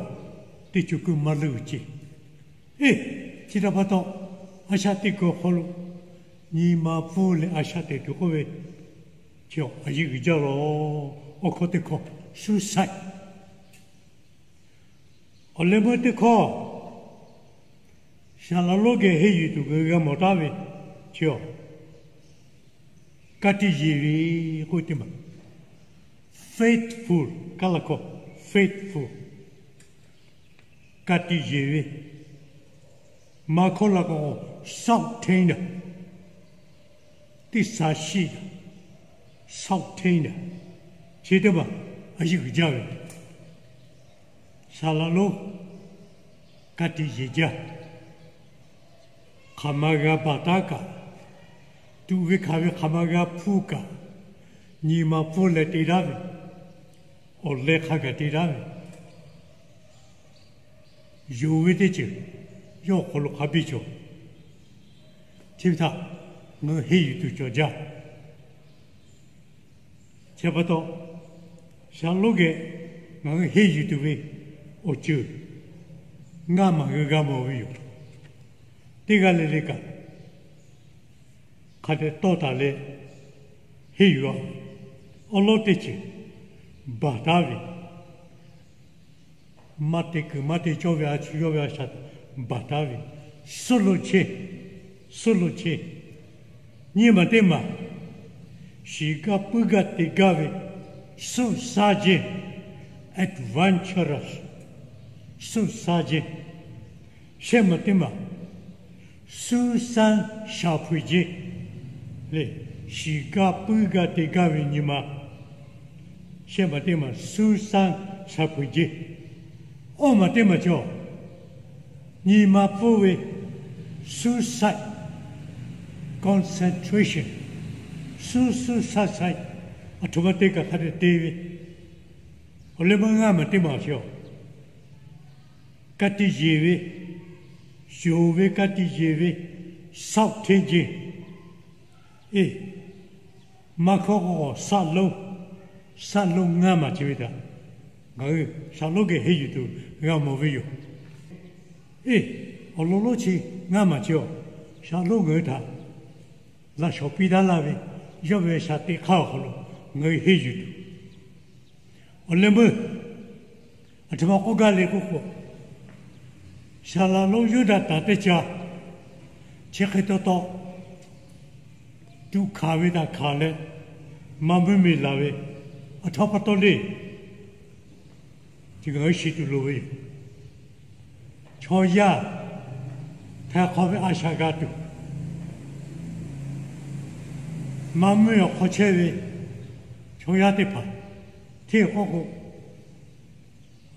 teˇ ceuˬ kuiˬ maˇ leuˆ ceˇ. Eˇ, chi htaꞈ pa taw, a shaꞈ teꞈ kuiˬ awˬ hk'aw lo nyi ma pfuhˇ leh a shaꞈ teꞈ tuˬ k'oˆ ve, chi a yeˇ uiˍ jaˇ lawˬ. Awˬ hkawˇ teˇ hkawˇ, suicide. Awˬ leh meuˇ teˇ hkawˇ, saˍ laˍ lonˉ geh henˇ yuˬ tuˬ ngaˬ hui g'a mawˬ taˉ ve, chi a ka tiꞈ yeˬ ve k'oˆ teˇ maˬ, faithful, kaˇ laˇ hkawˇ, faithful, ka tiꞈ yeˬ ve, maˇ hkawˇ la k'o, shorten a, teˇ sa shiˆ a, shorten a, chi teˇ maˬ a yeˇ uiˍ jaˇ ve. Saˍ laˍ lonˉ ka tiꞈ yeˬ jaˇ. Hk'aˬ ma g'a baˬ taˉ kaꞈ, tuꞈ ve hkanˍ ve hk'aˬ ma g'a hpuˇ kaꞈ, nyi ma pfuhˇ leh te daꞈ ve, awˬ leh hk'a gaˬ te daꞈ ve, yonˍ ve teˇ ceuˬ yawˇ awˬ hk'aw lo hk'a biˇ cawˬ. Chi ve htaꞈ ngaˬ hui henˇ yuˬ tuˬ cawˬ jaˇ. Chi pa taw, saˍ laˍ lonˉ geh ngaˬ hui henˇ yuˬ tuˬ ve awˬ ceuˬ ngaˇ maˬ g'a g'a mawˬ ve yoˬ. Teˇ g'aˇ le le kaꞈ, hk'a dehꞈ tawˇ taˍ leh henˇ yuˬ a. Awˉ lawˉ teˇ ceuˬ baˬ taˉ ve, maˇ te kuiˬ maˇ te cawˇ ve a shu yawˇ ve a shaꞈ baˬ taˉ ve, suhˆ lo chehˇ, suhˆ lo chehˇ. Nyiˇ maˬ teˇ maˬ, shiˍ gaˇ puiˉ gaˇ te gaˇ ve, suhˆ saˇ jehˇ, adventurous, suhˆ saˇ jehˇ. Shehˆ maˬ teˇ maˬ, suhˆ saˇ shaˍ hpeuꞈ jehˇ le, shiˍ gaˇ puiˉ gaˇ te gaˇ ve nyi ma. Shehˆ maˬ teˇ maˬ, suhˆ saˇ shaˍ hpeuꞈ jehˇ. Awˇ maˬ teˇ maˬ cawˬ, nyi ma pfuhˇ ve, suhˆ saˇ concentration, suhˆ suhˆ saˇ saˇ, aˬ htoꞈ ma te kaꞈ hk'a dehꞈ te ve. Awˬ leh meuˇ ngaˇ maˬ teˇ maˬ cawˬ, ka tiꞈ yeˬ ve, yonˍ ve ka tiꞈ yeˬ ve, shorten jehˇ. Eˇ, maˇ hkawˇ k'o, saˆ lonˉ, saˆ lonˉ ngaˇ maˬ chi ve htaꞈ ngaˬ hui saˍ laˍ lonˉ geh henˇ yuˬ tuˬ g'a mawˬ ve yoˬ. Eˇ, awˬ lawn lonˉ chi ngaˇ maˬ chi a, saˍ laˍ lonˉ ngaˬ hui htaꞈ laꞈ shawˍ piˇ daꞈ laˇ ve, yawˇ ve shaˍ teꞈ hk'aˇ awˬ hk'aw lo ngaˬ hui henˇ yuˬ tuˬ. Awˬ leh meuˇ aˬ htoꞈ ma k'oˆ gaˇ le k'oˆ k'o, saˍ laˍ lonˉ Yuˇdaꞈ taˍ teˇ ca chi hk'e taw taw tuꞈ hkanˍ ve htaꞈ hkanˍ leh, maˇ mvuhˇ miˬ laˬ ve, aˬ htoꞈ pa taw le, chi ngaˬ hui shiˍ tuˬ loˍ ve yoˬ. Chaw yaˇ htaiˍ hk'awꞈ ve a shaꞈ g'a tuˬ, maˇ mvuhˇ miˬ awˬ hk'aw chehˇ ve chaw yaˇ teˇ hpaˍ, hteˇ k'oˆ k'o,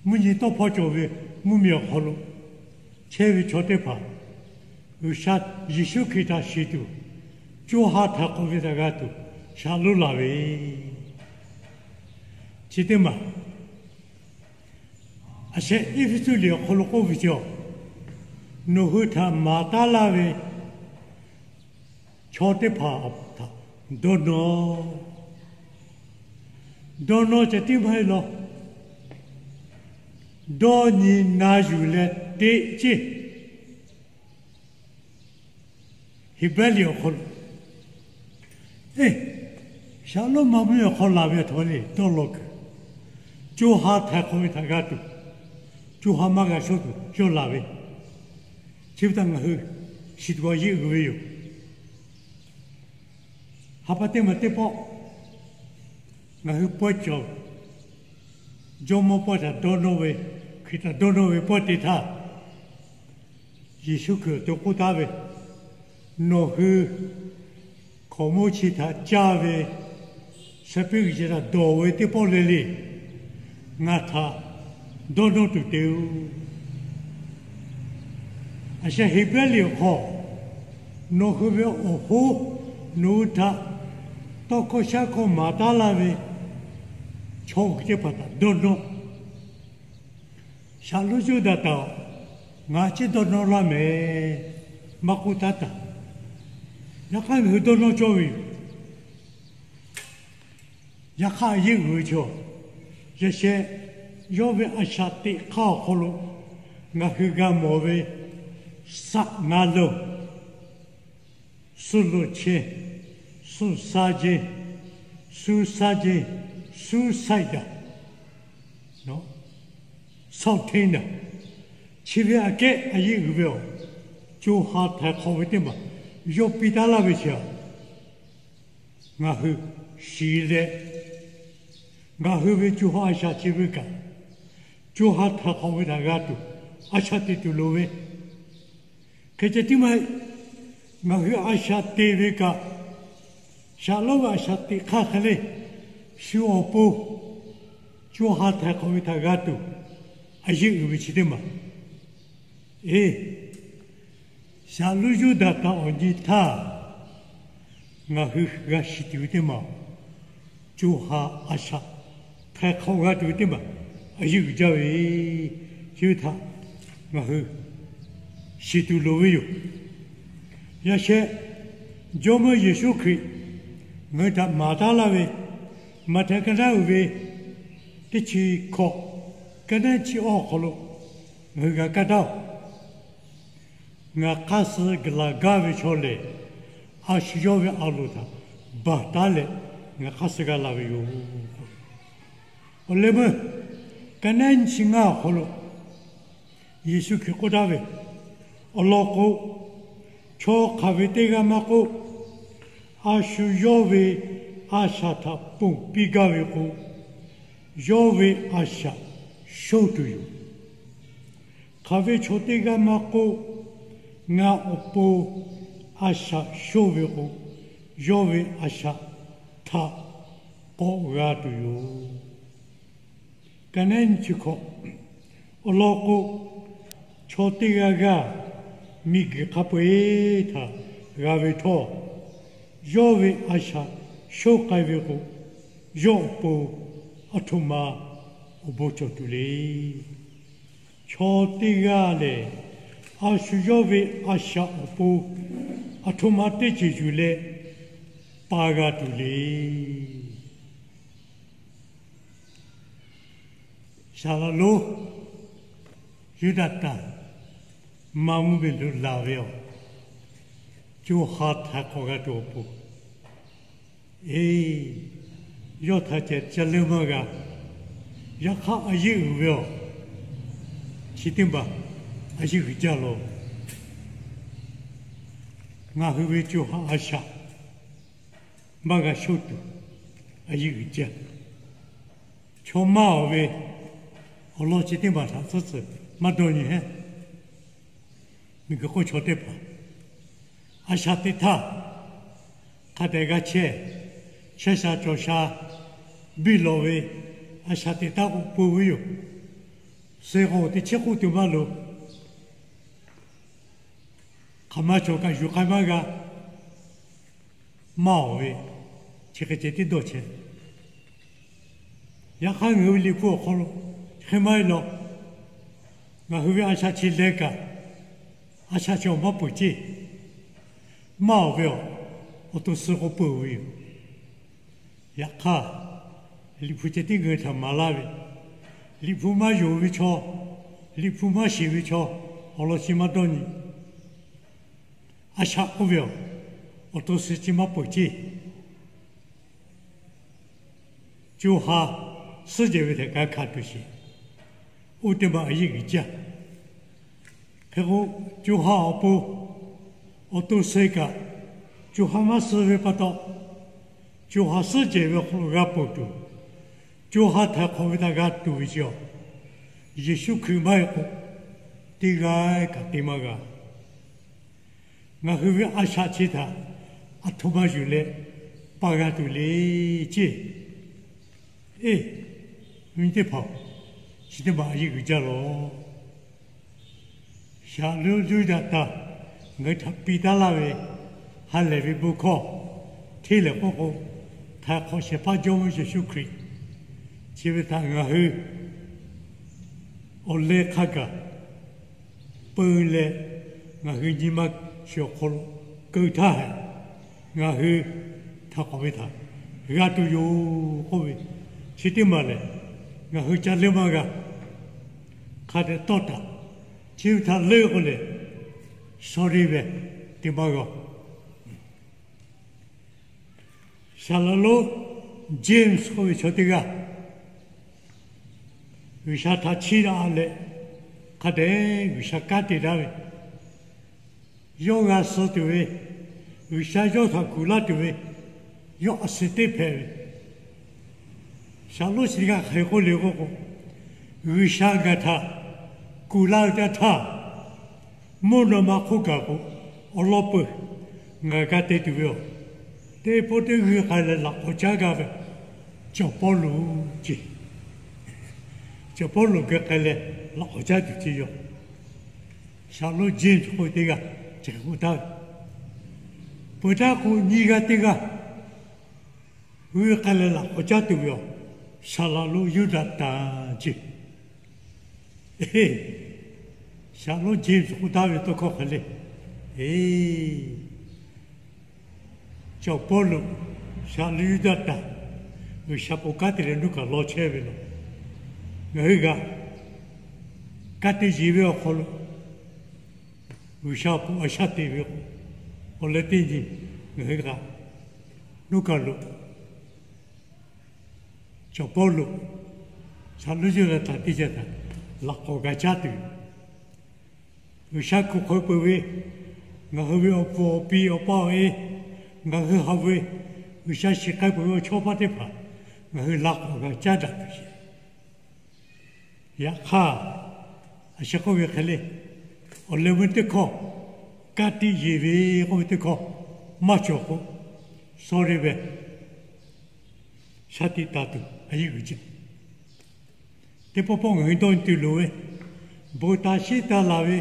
mvuhˇ nyi tawˇ hpawˇ cawˬ ve mvuhˇ miˬ awˬ hk'aw lo chehˇ ve chaw teˇ hpaˍ, G'uiˬsha Yeˍsuˆ Hkriꞈ htaꞈ shiˍ tuˬ, co ha htaiˍ hk'awꞈ ve htaꞈ g'a tuˬ shaˍ lonˉ laˬ ve, chi teˇ maˬ. A shehˍ Eˇfeˇsuꞈ liꞈ awˬ hk'aw lo k'oˆ ve chi a, nawˬ hui htaꞈ maˍ taˉ laˇ ve chaw teˇ hpaˍ htaꞈ dawˇ nawˇ, dawˇ nawˇ ceh tiˉ maˇ heˆ law, dawˇ nyi na yuˬ leh teꞈ ceˇ. Heˍbrehˇ liꞈ awˬ hk'aw lo, eˇ, shaˍ lonˉ maˇ mvuhˇ miˬ awˬ hk'aw laˬ ve aˬ htoꞈ ma le dawˇ law kuiˬ, co ha htaiˍ hk'awꞈ ve htaꞈ g'a tuˬ, co ha maˇ g'a shawˉ tuˬ yawˇ laˬ ve, Chi ve htaꞈ ngaˬ hui shiˍ tuˬ a yeˆ uiˍ ve yoˬ. Ha pa teˇ maˬ teˇ pawˆ ngaˬ hui pawehˇ cawˬ, Jawˇmawˇ pawehˇ htaꞈ dawˇ nawˇ ve, Hkriꞈ htaꞈ dawˇ nawˇ ve pawehˇ te htaˇ, Yeˍsuˆ Hkriꞈ awˬ to k'oˆ taˍ ve, Nawˬ hui hkaoˍ monˇ chi htaꞈ caˇ ve, shaˍ piˇ g'uiˬ chi htaꞈ dawˬ ve teˇ pawˆ leh le, ngaˬ htaꞈ dawˇ nawˇ tuˬ te-oˬ. A shaꞈ Heˍbrehˇ liꞈ awˬ hk'aw, nawˬ hui ve awˬ hoˉ nawˬ hui htaꞈ tawˇ hkawˇ shaˉ hkawˇ maˍ taˉ laˇ ve chaw teˇ hpaˍ htaꞈ dawˇ nawˇ. Shaˍ lonˉ Yuˇdaꞈ htaꞈ ngaˬ chehˇ dawˇ nawˇ laˇ mehˍ maˇ k'oˆ taˉ taˍ. Yaꞈ hk'aˇ ngaˬ hui dawˇ nawˇ cawˇ ve yoˬ. Yaꞈ hk'aˇ a yeˆ uiˍ ve chaw, yaꞈ sheh yawˇ ve a shaꞈ teꞈ hk'aˇ awˬ hk'aw lo ngaˬ hui g'a mawˬ ve saꞈ ngaˍ loˬ, suh loꞈ chehˇ, suh saˇ jeˇ, suh saˇ jeˇ, suh saˆ daꞈ, saˆ hteˇ daꞈ, chi ve aꞈ kehˉ a yeˆ uiˍ ve awˬ, co ha htaiˍ hk'awꞈ ve teˇ maˬ yawˇ piˇ taˉ laˇ ve chi a, ngaˬ hui shiˍ leh, ngaˬ hui ve co ha a shaꞈ chi ve kaꞈ, co ha htaiˍ hk'awꞈ ve htaꞈ g'a tuˬ, a shaꞈ teꞈ tuˬ loˍ ve. Hk'e ceh tiˉ maˇ heˆ, ngaˬ hui a shaꞈ teꞈ ve kaꞈ, shaˍ lonˉ ve a shaꞈ teꞈ hk'aˇ hk'e le, shu awˬ pon co ha htaiˍ hk'awꞈ ve htaꞈ g'a tuˬ, a yeˆ uiˍ ve chi teˇ maˬ. Eˬ, shaˍ lonˉ Yuˇdaꞈ htaꞈ awˬ nyi htaˇ, ngaˬ hui g'a shiˍ tuˬ ve teˇ maˬ, co ha a shaꞈ htaiˍ hk'awꞈ g'a tuˬ ve teˇ maˬ, a yeˆ uiˍ jaˇ ve, chi ve htaꞈ ngaˬ hui shiˍ tuˬ loˍ ve yoˬ. Yaꞈ sheh, Jawˇmawˇ Yeˍsuˆ Hkriꞈ ngaˬ hui htaꞈ maˍ taˉ laˇ ve, Maꞈhtehˍ ka naˉ uiˍ ve teˇ chi hkawꞈ, ka naˉ chi awˇ awˬ hk'aw lo ngaˬ hui g'a kaˇ taˉ-oˬ. Ngaˬ hk'aˇ suh gaˬ laˬ gaˇ ve chaw lehˬ, a shu yawˇ ve a loˍ htaꞈ baˬ taˉ leh ngaˬ hk'aˇ suh g'a laˬ ve yoˬ. Awˬ leh meuˇ, ka naˉ nyi chi ngaˇ awˬ hk'aw lo Yeˍsuˆ Hkriꞈ k'oˆ taˍ ve, awˬ lawn k'o, chaw hk'aˬ ve teˇ g'aˇ maˇ k'oˆ, a shu yawˇ ve a shaꞈ htaꞈ ponˬ piˇ gaˇ ve k'o, yawˇ ve a shaꞈ shonˇ tuˬ yoˬ. Hk'aˬ ve chaw teˇ g'aˇ maˇ k'oˆ, ngaˬ awˬ pon a shaꞈ shonˇ ve k'o, yawˇ ve a shaꞈ htaꞈ k'awꞈ g'a tuˬ yoˬ. Ka naˉ nyi chi hkawꞈ, awˬ lawn k'o, chaw teˇ g'aˇ g'aˇ miˬguiˬ hk'a peu-eˬ htaꞈ g'a ve htawˇ, yawˇ ve a shaꞈ shonˇ k'ai ve k'o, yawˇ awˬ pon aˬ htoꞈ ma awˬ bon cawˬ tuˬ le. Chaw teˇ g'aˇ lehˬ, a shu yawˇ ve a shaꞈ awˬ pon aˬ htoꞈ ma teˇ ceuˬ yuˬ leh pa g'a tuˬ le. Shaˍ laꞈ lonˉ Yuˇdaꞈ htaꞈ maˇ mvuhˇ ve lo laˬ ve awˬ, co ha htaiˍ hk'awꞈ g'a tuˬ awˬ pon, eˬ, yawˇ htaꞈ ceh ca leuˇ maˇ g'a. Yaꞈ hk'aˇ a yeˆ uiˍ ve awˬ, chi teˇ maˬ a yeˆ uiˍ jaˇ lawˬ. Ngaˬ hui ve co ha a shaꞈ maˇ g'a shonˇ tuˬ, a yeˆ uiˍ jaˇ. Chaw maˇ awˬ ve awˬ lawn chi teˇ maˬ htaꞈ tcuhˉ tcuh maˇ dawˇ nyi heˆ. Miˬguiˬ hk'oˆ chaw teˇ hpaˍ a shaꞈ teꞈ htaˇ, hk'a dehꞈ g'a chehˇ, shaˉ sha cawˬ sha biˇ lawˬ ve, a shaꞈ teꞈ htaˇ k'o peuˬ ve yoˬ. Suh k'o teˇ chehˇ k'oˆ tuˬ maˇ loˍ. Hk'aˬ ma cawˬ kaꞈ yuˬ k'ai maˇ g'a. Maˇ awˬ ve chi hk'e ceh tiˉ dawˇ chehˇ. Yaꞈ hk'aˇ ngaˬ hui ve Liꞈ hpu awˬ hk'aw lo hk'e maˇ heˆ lawˬ. Ngaˬ hui ve a shaꞈ chi leh kaꞈ, a shaꞈ chi awˬ maˇ peuˬ ceˇ. Maˇ awˬ ve awˬ, awˬ to suh k'o peuˬ ve yoˬ. Yaꞈ hk'aˇ, Liꞈ hpu ceh tiˉ ngaˬ hui htaꞈ maˍ laˇ ve, Liꞈ hpu maˇ yonˍ ve chaw, Liꞈ hpu maˇ shiˍ ve chaw, awˬ lawn chi maˇ dawˇ nyi. A shaꞈ k'oˆ ve awˬ, awˬ to suh chi maˇ peuˬ ceˇ. Co ha suhˉ jehˬ ve htaꞈ g'a hkanˍ tuˬ sheˍ. Oˇ teˇ maˬ a yeˆ g'uiˬ jaˇ. Hk'e k'o, co ha awˬ pon awˬ to suh kaꞈ, co ha maˇ suh ve pa taw, co ha suhˉ jehˬ ve awˬ hk'aw lo g'a ponˬ tuˬ, co ha htaiˍ hk'awꞈ ve htaꞈ g'a tuˬ ve chi awˬ, Yeˍsuˆ Hkriꞈ maˇ heˆ k'o, teˇ g'aˇ kaꞈ te maˇ g'a. Ngaˬ hui ve a shaꞈ chi htaꞈ aˬ htoꞈ ma yuˬ leh pa g'a tuˬ le ceˇ. Eˇ, nyi teˇ hpaˍ-oˬ, chi teˇ maˬ a yeˇ g'uiˬ jaˇ lawˬ. Shaˍlonˍ Yuˇdaꞈtanˍ ngaˬ hui htaꞈ piˇ taˉ laˇ ve ha lehˬ ve bon hkawˇ hteˇ lehˬ k'oˆ k'o, htaiˍ hk'awꞈ shehˍ hpaˇ Jawˇmawˇ Yeˍsuˆ Hkriꞈ chi ve htaꞈ ngaˬ hui awˬ leh hk'a gaˬ peu leh, ngaˬ hui nyi ma shiˍ awˬ hk'aw lo keu htaˇ hehꞈ, ngaˬ hui htaiˍ hk'awꞈ ve htaꞈ g'a tuˬ yoˬ k'oˆ ve, chi teˇ maˬ lehˬ, ngaˬ hui ca leuˆ maˇ g'a. Hk'a dehꞈ tawˇ taˍ, chi ve htaꞈ leuˆ k'o lehˬ, sorry ve, te maˇ g'a. Saˍ laꞈ lonˉ James k'oˆ ve chaw teˇ g'aˇ, G'uiˬsha htaꞈ chiˇ daꞈ leh, hk'a dehꞈ G'uiˬsha kanˉ te daꞈ ve, yawˇ g'a suh tuˬ ve, G'uiˬsha yawˇ htaꞈ kuˬ laˇ tuˬ ve, yawˇ a shu teˇ hpehꞈ ve, Shaˍlonˍ chi teˇ g'aˇ hk'aˬ hk'e k'oˆ le k'oˆ k'o, G'uiˬsha ngaˬ htaꞈ kuˬ laˇ ve teˇ yanˇ htaˇ, mvuhˇ naw ma hk'oˆ kaꞈ k'o, awˬ lawn peuˬ ngaˬ g'a te tuˬ ve yoˬ. Teˇ pawˆ teˇ g'uiˬ k'ai leh laꞈ k'awꞈ caˉ gaˇ ve, Cawˬ Pawˇluꞈ ceˇ. Cawˬ Pawˇluꞈ geh k'ai leh laꞈ k'awꞈ caˉ tuˬ ceˇ yoˬ. Shaˍlonˍ James k'oˆ ve teˇ g'aˇ chi hk'e k'oˆ taˍ ve, peuˬ htaˇ k'o nyiˇ g'aˇ teˇ g'aˇ g'uiˬ k'ai leh laꞈ k'awꞈ caˉ tuˬ ve yoˬ. Saˍ laꞈ lonˉ Yuˇdaꞈtanˍ ceˇ. Shaˍlonˍ James k'oˆ taˍ ve tawˇ hkawˇ hk'e le, eˇ, Cawˬ Pawˇluꞈ, Shaˍlonˍ Yuˇdaꞈtanˍ, G'uiˬsha bon kanˉ te leh nuˇ kaˬ law chehˇ ve law. Ngaˬ hui kaꞈ kanˉ te yeˬ ve awˬ hk'aw lo G'uiˬsha awˬ pon a shaꞈ teꞈ ve k'o, awˬ leh teˇ nyi ngaˬ hui kaꞈ nuˇ kaˬ lo Cawˬ Pawˇluꞈ, Shaˍlonˍ Yuˇdaꞈtanˍ teˇ g'aˇ htaꞈ laꞈ k'awꞈ g'a caˉ tuˬ, G'uiˬsha kuˬ hk'aw peuˬ ve ngaˬ hui ve awˬ pfuhˍ awˬ pi awˬ pa awˬ e, ngaˬ hui haꞈ ve G'uiˬsha shiˍ k'ai peuˬ ve awˬ chawˇ paˇ teˇ hpaˍ ngaˬ hui laꞈ k'awꞈ g'a caˉ daꞈ tuˬ sheˍ. Yaꞈ hk'aˇ, a shu k'oˆ ve hk'e le, awˬ leh meuˇ teˇ hkawˇ, kanˉ te yeˬ ve k'oˆ ve teˇ hkawˇ maˇ cawˬ k'o, sorry ve, shaˍ tiꞈ taˍ tuˬ a yeˇ uiˍ jaˇ. Teˇ pawˆ pawˆ ngaˬ hui dawˇ nyi tuˬ loˍ ve, bon taˍ shiˉ taˍ laˬ ve,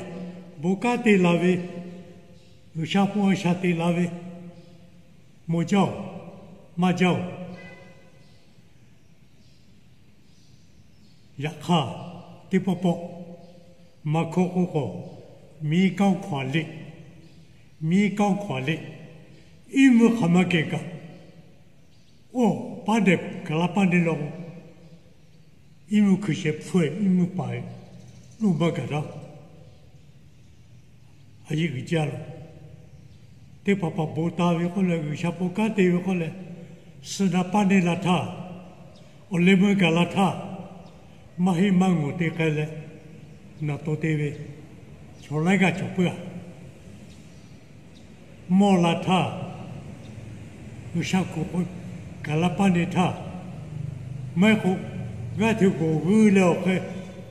bon kanˉ te laˬ ve, G'uiˬsha pon a shaꞈ teꞈ laˬ ve, mawˬ jaˇ-oˬ, maˇ jaˇ-oˬ. Yaꞈ hk'aˇ, teˇ pawˆ pawˆ maˇ hkawˇ k'oˆ k'o, miˇ kanˉ hkawˇ a le, miˇ kanˉ hkawˇ a le, iˉ mvuhˇ hk'aˬ ma kehˬ kaꞈ, oˇ paˉ dehꞈ kaˬ la paˇ neˇ la k'o, iˉ mvuhˇ hkui sheh hpfuhˇ-e iˉ mvuhˇ paˍ-e, nuˇ maˇ gaˬ daˇ. A yeˇ uiˍ jaˇ lo. Teˇ hpaˍ hpaˍ bon taˍ ve k'oˆ leh, G'uiˬsha bon kanˉ te ve k'oˆ leh, suh naˍ paˇ neˇ la htaˇ, awˬ leh meuˇ gaˬ la htaˇ, maˇ heˆ maˇ ngawˬ te k'ai leh, naˍ to te ve chaw laiˉ g'aˇ cawˬ puiˉ-a. Mawˇ la htaˇ, G'uiˬsha kuˬ k'o, gaˬ la paˇ neˇ htaˇ, maˇ heˆ k'o, g'aˇ hteꞈ g'awˬ g'uiˇ leh awˬ hk'e,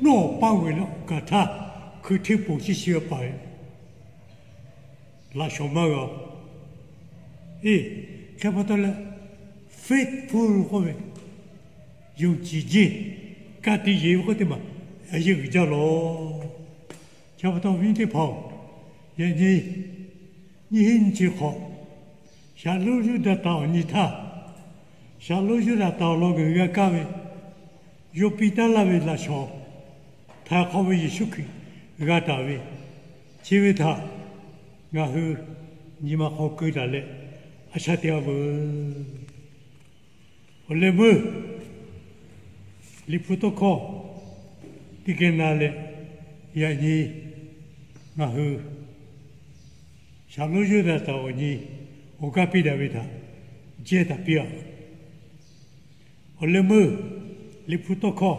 nawˇ paˇ g'uiˬ leh awˬ kaˬ htaˇ, hkui hteˇ ponˬ ciˇ shiˍ ve paˍ ve laꞈ shawnˍ maˇ g'a. Eˇ, hk'e pa taw leh, faithful k'oˆ ve, yonˍ ciˍ jeˇ, ka tiꞈ yeˬ ve k'oˆ teˇ maˬ a yeˇ uiˍ jaˇ lawˬ. Chi pa taw viˉ teˇ hpaˍ-oˬ, yaꞈ nyi nyiˇ hinˉ nyiˇ chi hk'awꞈ, Shaˍlonˍ Yuˇdaꞈtanˍ awˬ nyi htaˇ, Shaˍlonˍ Yuˇdaꞈtanˍ awˬ lawn ngaˬ hui g'a kaˇ ve, yawˇ piˇ taˉ laˇ ve laꞈ shawnˍ, htaiˍ hk'awꞈ ve Yeˍsuˆ Hkriꞈ g'a taˍ ve, chi ve htaꞈ ngaˬ hui nyi ma hk'aw keu taˍ leh, a shaꞈ teꞈ-a veuˬ. Awˬ leh meuˇ Liꞈ hpu tawˇ hkawˇ teˇ geh na leh, yaꞈ nyi ngaˬ hui Shaˍlonˍ Yuˇdaꞈtanˍ awˬ nyi awˬ g'aˇ piˇ daꞈ ve htaꞈ jehˇ taˍ piˇ-a. Awˬ leh meuˇ Liꞈ hpu tawˇ hkawˇ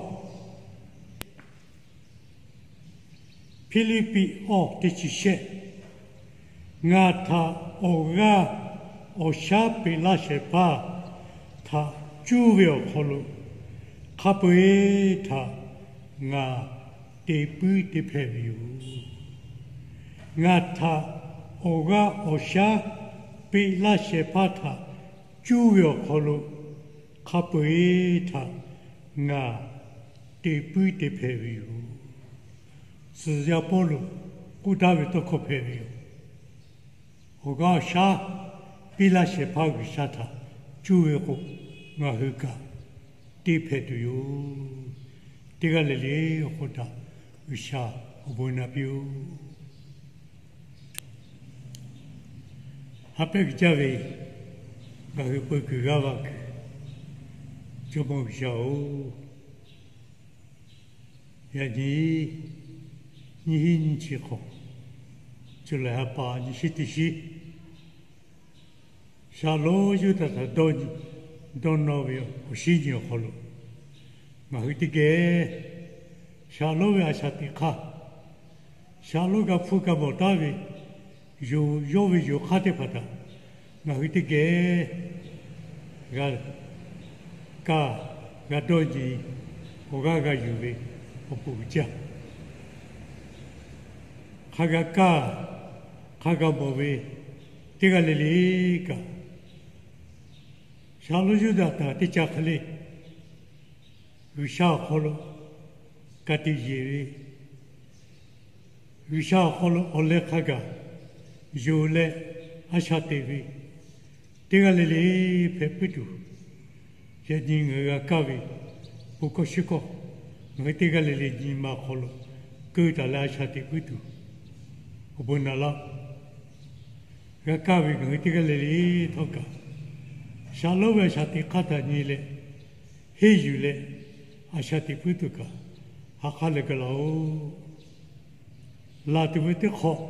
Hpiˇliˇpiˆ awˇ teˇ chi shehˆ. Ngaˬ htaꞈ awˬ g'aˇ awˬ shaˉ peꞈ laˇ shehˍ hpaˇ htaꞈ cuˇ ve awˬ hk'aw lo, hk'a peu-eˬ htaꞈ ngaˬ te puiˉ te hpehꞈ ve yoˬ. Ngaˬ htaꞈ awˬ g'aˇ awˬ shaˉ peꞈ laˇ shehˍ hpaˇ htaꞈ cuˇ ve awˬ hk'aw lo, hk'a peu-eˬ htaꞈ ngaˬ te puiˉ te hpehꞈ ve yoˬ. Tcuh yaˇ Pawˇluꞈ k'oˆ taˍ ve tawˇ hkawˇ hpehꞈ ve yoˬ. Awˬ g'aˇ awˬ shaˉ piˇ laˇ shehˍ hpaˇ G'uiˬsha htaꞈ cuˇ ve k'o, ngaˬ hui kaꞈ te hpehꞈ tuˬ yoˬ. Teˇ g'aˇ le le awˬ hk'oˆ htaꞈ G'uiˬsha awˬ bon naꞈ piˇ-oˆ. Haꞈ pehnˇ kuiˬ jaˇ ve ngaˬ hui peu kuiˬ g'aˇ va kuiˬ, Jawˇmawˇ G'uiˬsha-oˬ, yaꞈ nyi nyiˇ hinˉ nyiˇ chi hk'awꞈ, July ha pa nyiˇ shiˉ teˇ shiˉ, Shaˍlonˍ Yuˇdaꞈ htaꞈ dawˇ nawˇ ve awˬ shinˉ nyi awˬ hk'aw lo, ngaˬ hui teˇ geh Shaˍlonˍ ve a shaꞈ teꞈ hk'aˇ, Shaˍlonˍ g'a hpuˇ g'a mawˬ taˉ ve yoˬ, yawˇ ve yoˬ hk'aˇ teˇ hpaˍ htaꞈ ngaˬ hui teˇ geh g'a kaˇ, g'a dawˇ nyi, awˬ g'aˇ g'a yuˬ ve awˬ pon uiˍ jaˇ. Hk'a g'a kaˇ, hk'a g'a mawˬ ve teˇ g'aˇ le le kaꞈ, Shaˍlonˍ Yuˇdaꞈ htaꞈ teˇ caˇ hk'e le G'uiˬsha awˬ hk'aw lo ka tiꞈ yeˬ ve, G'uiˬsha awˬ hk'aw lo awˬ leh hk'a gaˬ yonˍ leh a shaꞈ teꞈ ve teˇ g'aˇ le le hpehꞈ puiˉ tuˬ, yaꞈ nyi ngaˬ hui g'a kaˇ ve bon hkawˇ shiˉ hkawˇ, ngaˬ hui teˇ g'aˇ le le nyi ma awˬ hk'aw lo keu taˍ leh a shaꞈ teꞈ puiˉ tuˬ awˬ bon naꞈ laˇ-oˆ. G'a kaˇ ve ngaˬ hui teˇ g'aˇ le le htawˇ kaꞈ, Shaˍlonˍ ve a shaꞈ teꞈ hk'aˇ htaꞈ nyi leh henˇ yuˬ leh a shaꞈ teꞈ puiˉ tuˬ kaꞈ, ha hk'aˇ leh ga laˇ-oˆ. Laˬ tuˬ ve teˇ hk'awꞈ,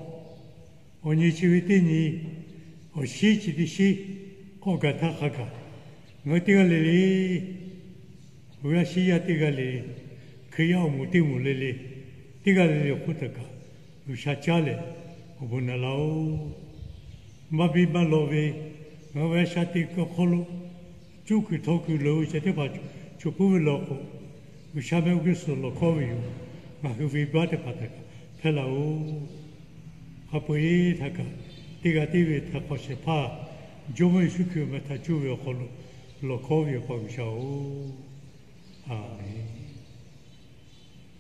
awˬ nyi chi ve teˇ nyi, awˬ shinˉ chi teˇ shinˉ k'awꞈ gaˬ htaˇ hk'a gaˬ, ngaˬ hui teˇ g'aˇ le le, awˬ g'aˇ shiˉ yaˇ teˇ g'aˇ le, Hkriꞈ yaˇ awˬ moˍ teˇ moˍ le le, teˇ g'aˇ le le awˬ hk'oˆ htaꞈ kaꞈ G'uiˬsha caˉ leh awˬ bon naꞈ laˇ-oˆ. Maˇ biˇ maˇ lawˬ ve ngaˬ hui ve a shaꞈ teꞈ kuiˬ awˬ hk'aw lo, cuˇ kuiˬ htaw kuiˬ loˍ ve chi teˇ hpaˍ choˬ puiˉ ve law k'o, G'uiˬsha mehˆ g'uˇ suhˍ lawˬ hkawˉ ve yoˬ. Ngaˬ hui ve baˆ teˇ hpaˍ htaꞈ kaꞈ hpehˇ laˇ-oˆ. Hk'a peu-eˬ htaꞈ kaꞈ, teˇ g'aˇ tiˉ ve htaꞈ hk'awꞈ shehˍ hpaˇ Jawˇmawˇ Yeˍsuˆ Hkriꞈ awˬ meh htaꞈ cuˇ ve awˬ hk'aw lo lawˬ hkawˉ ve yoˬ, pa G'uiˬsha-oˬ, Aˍmenˍ.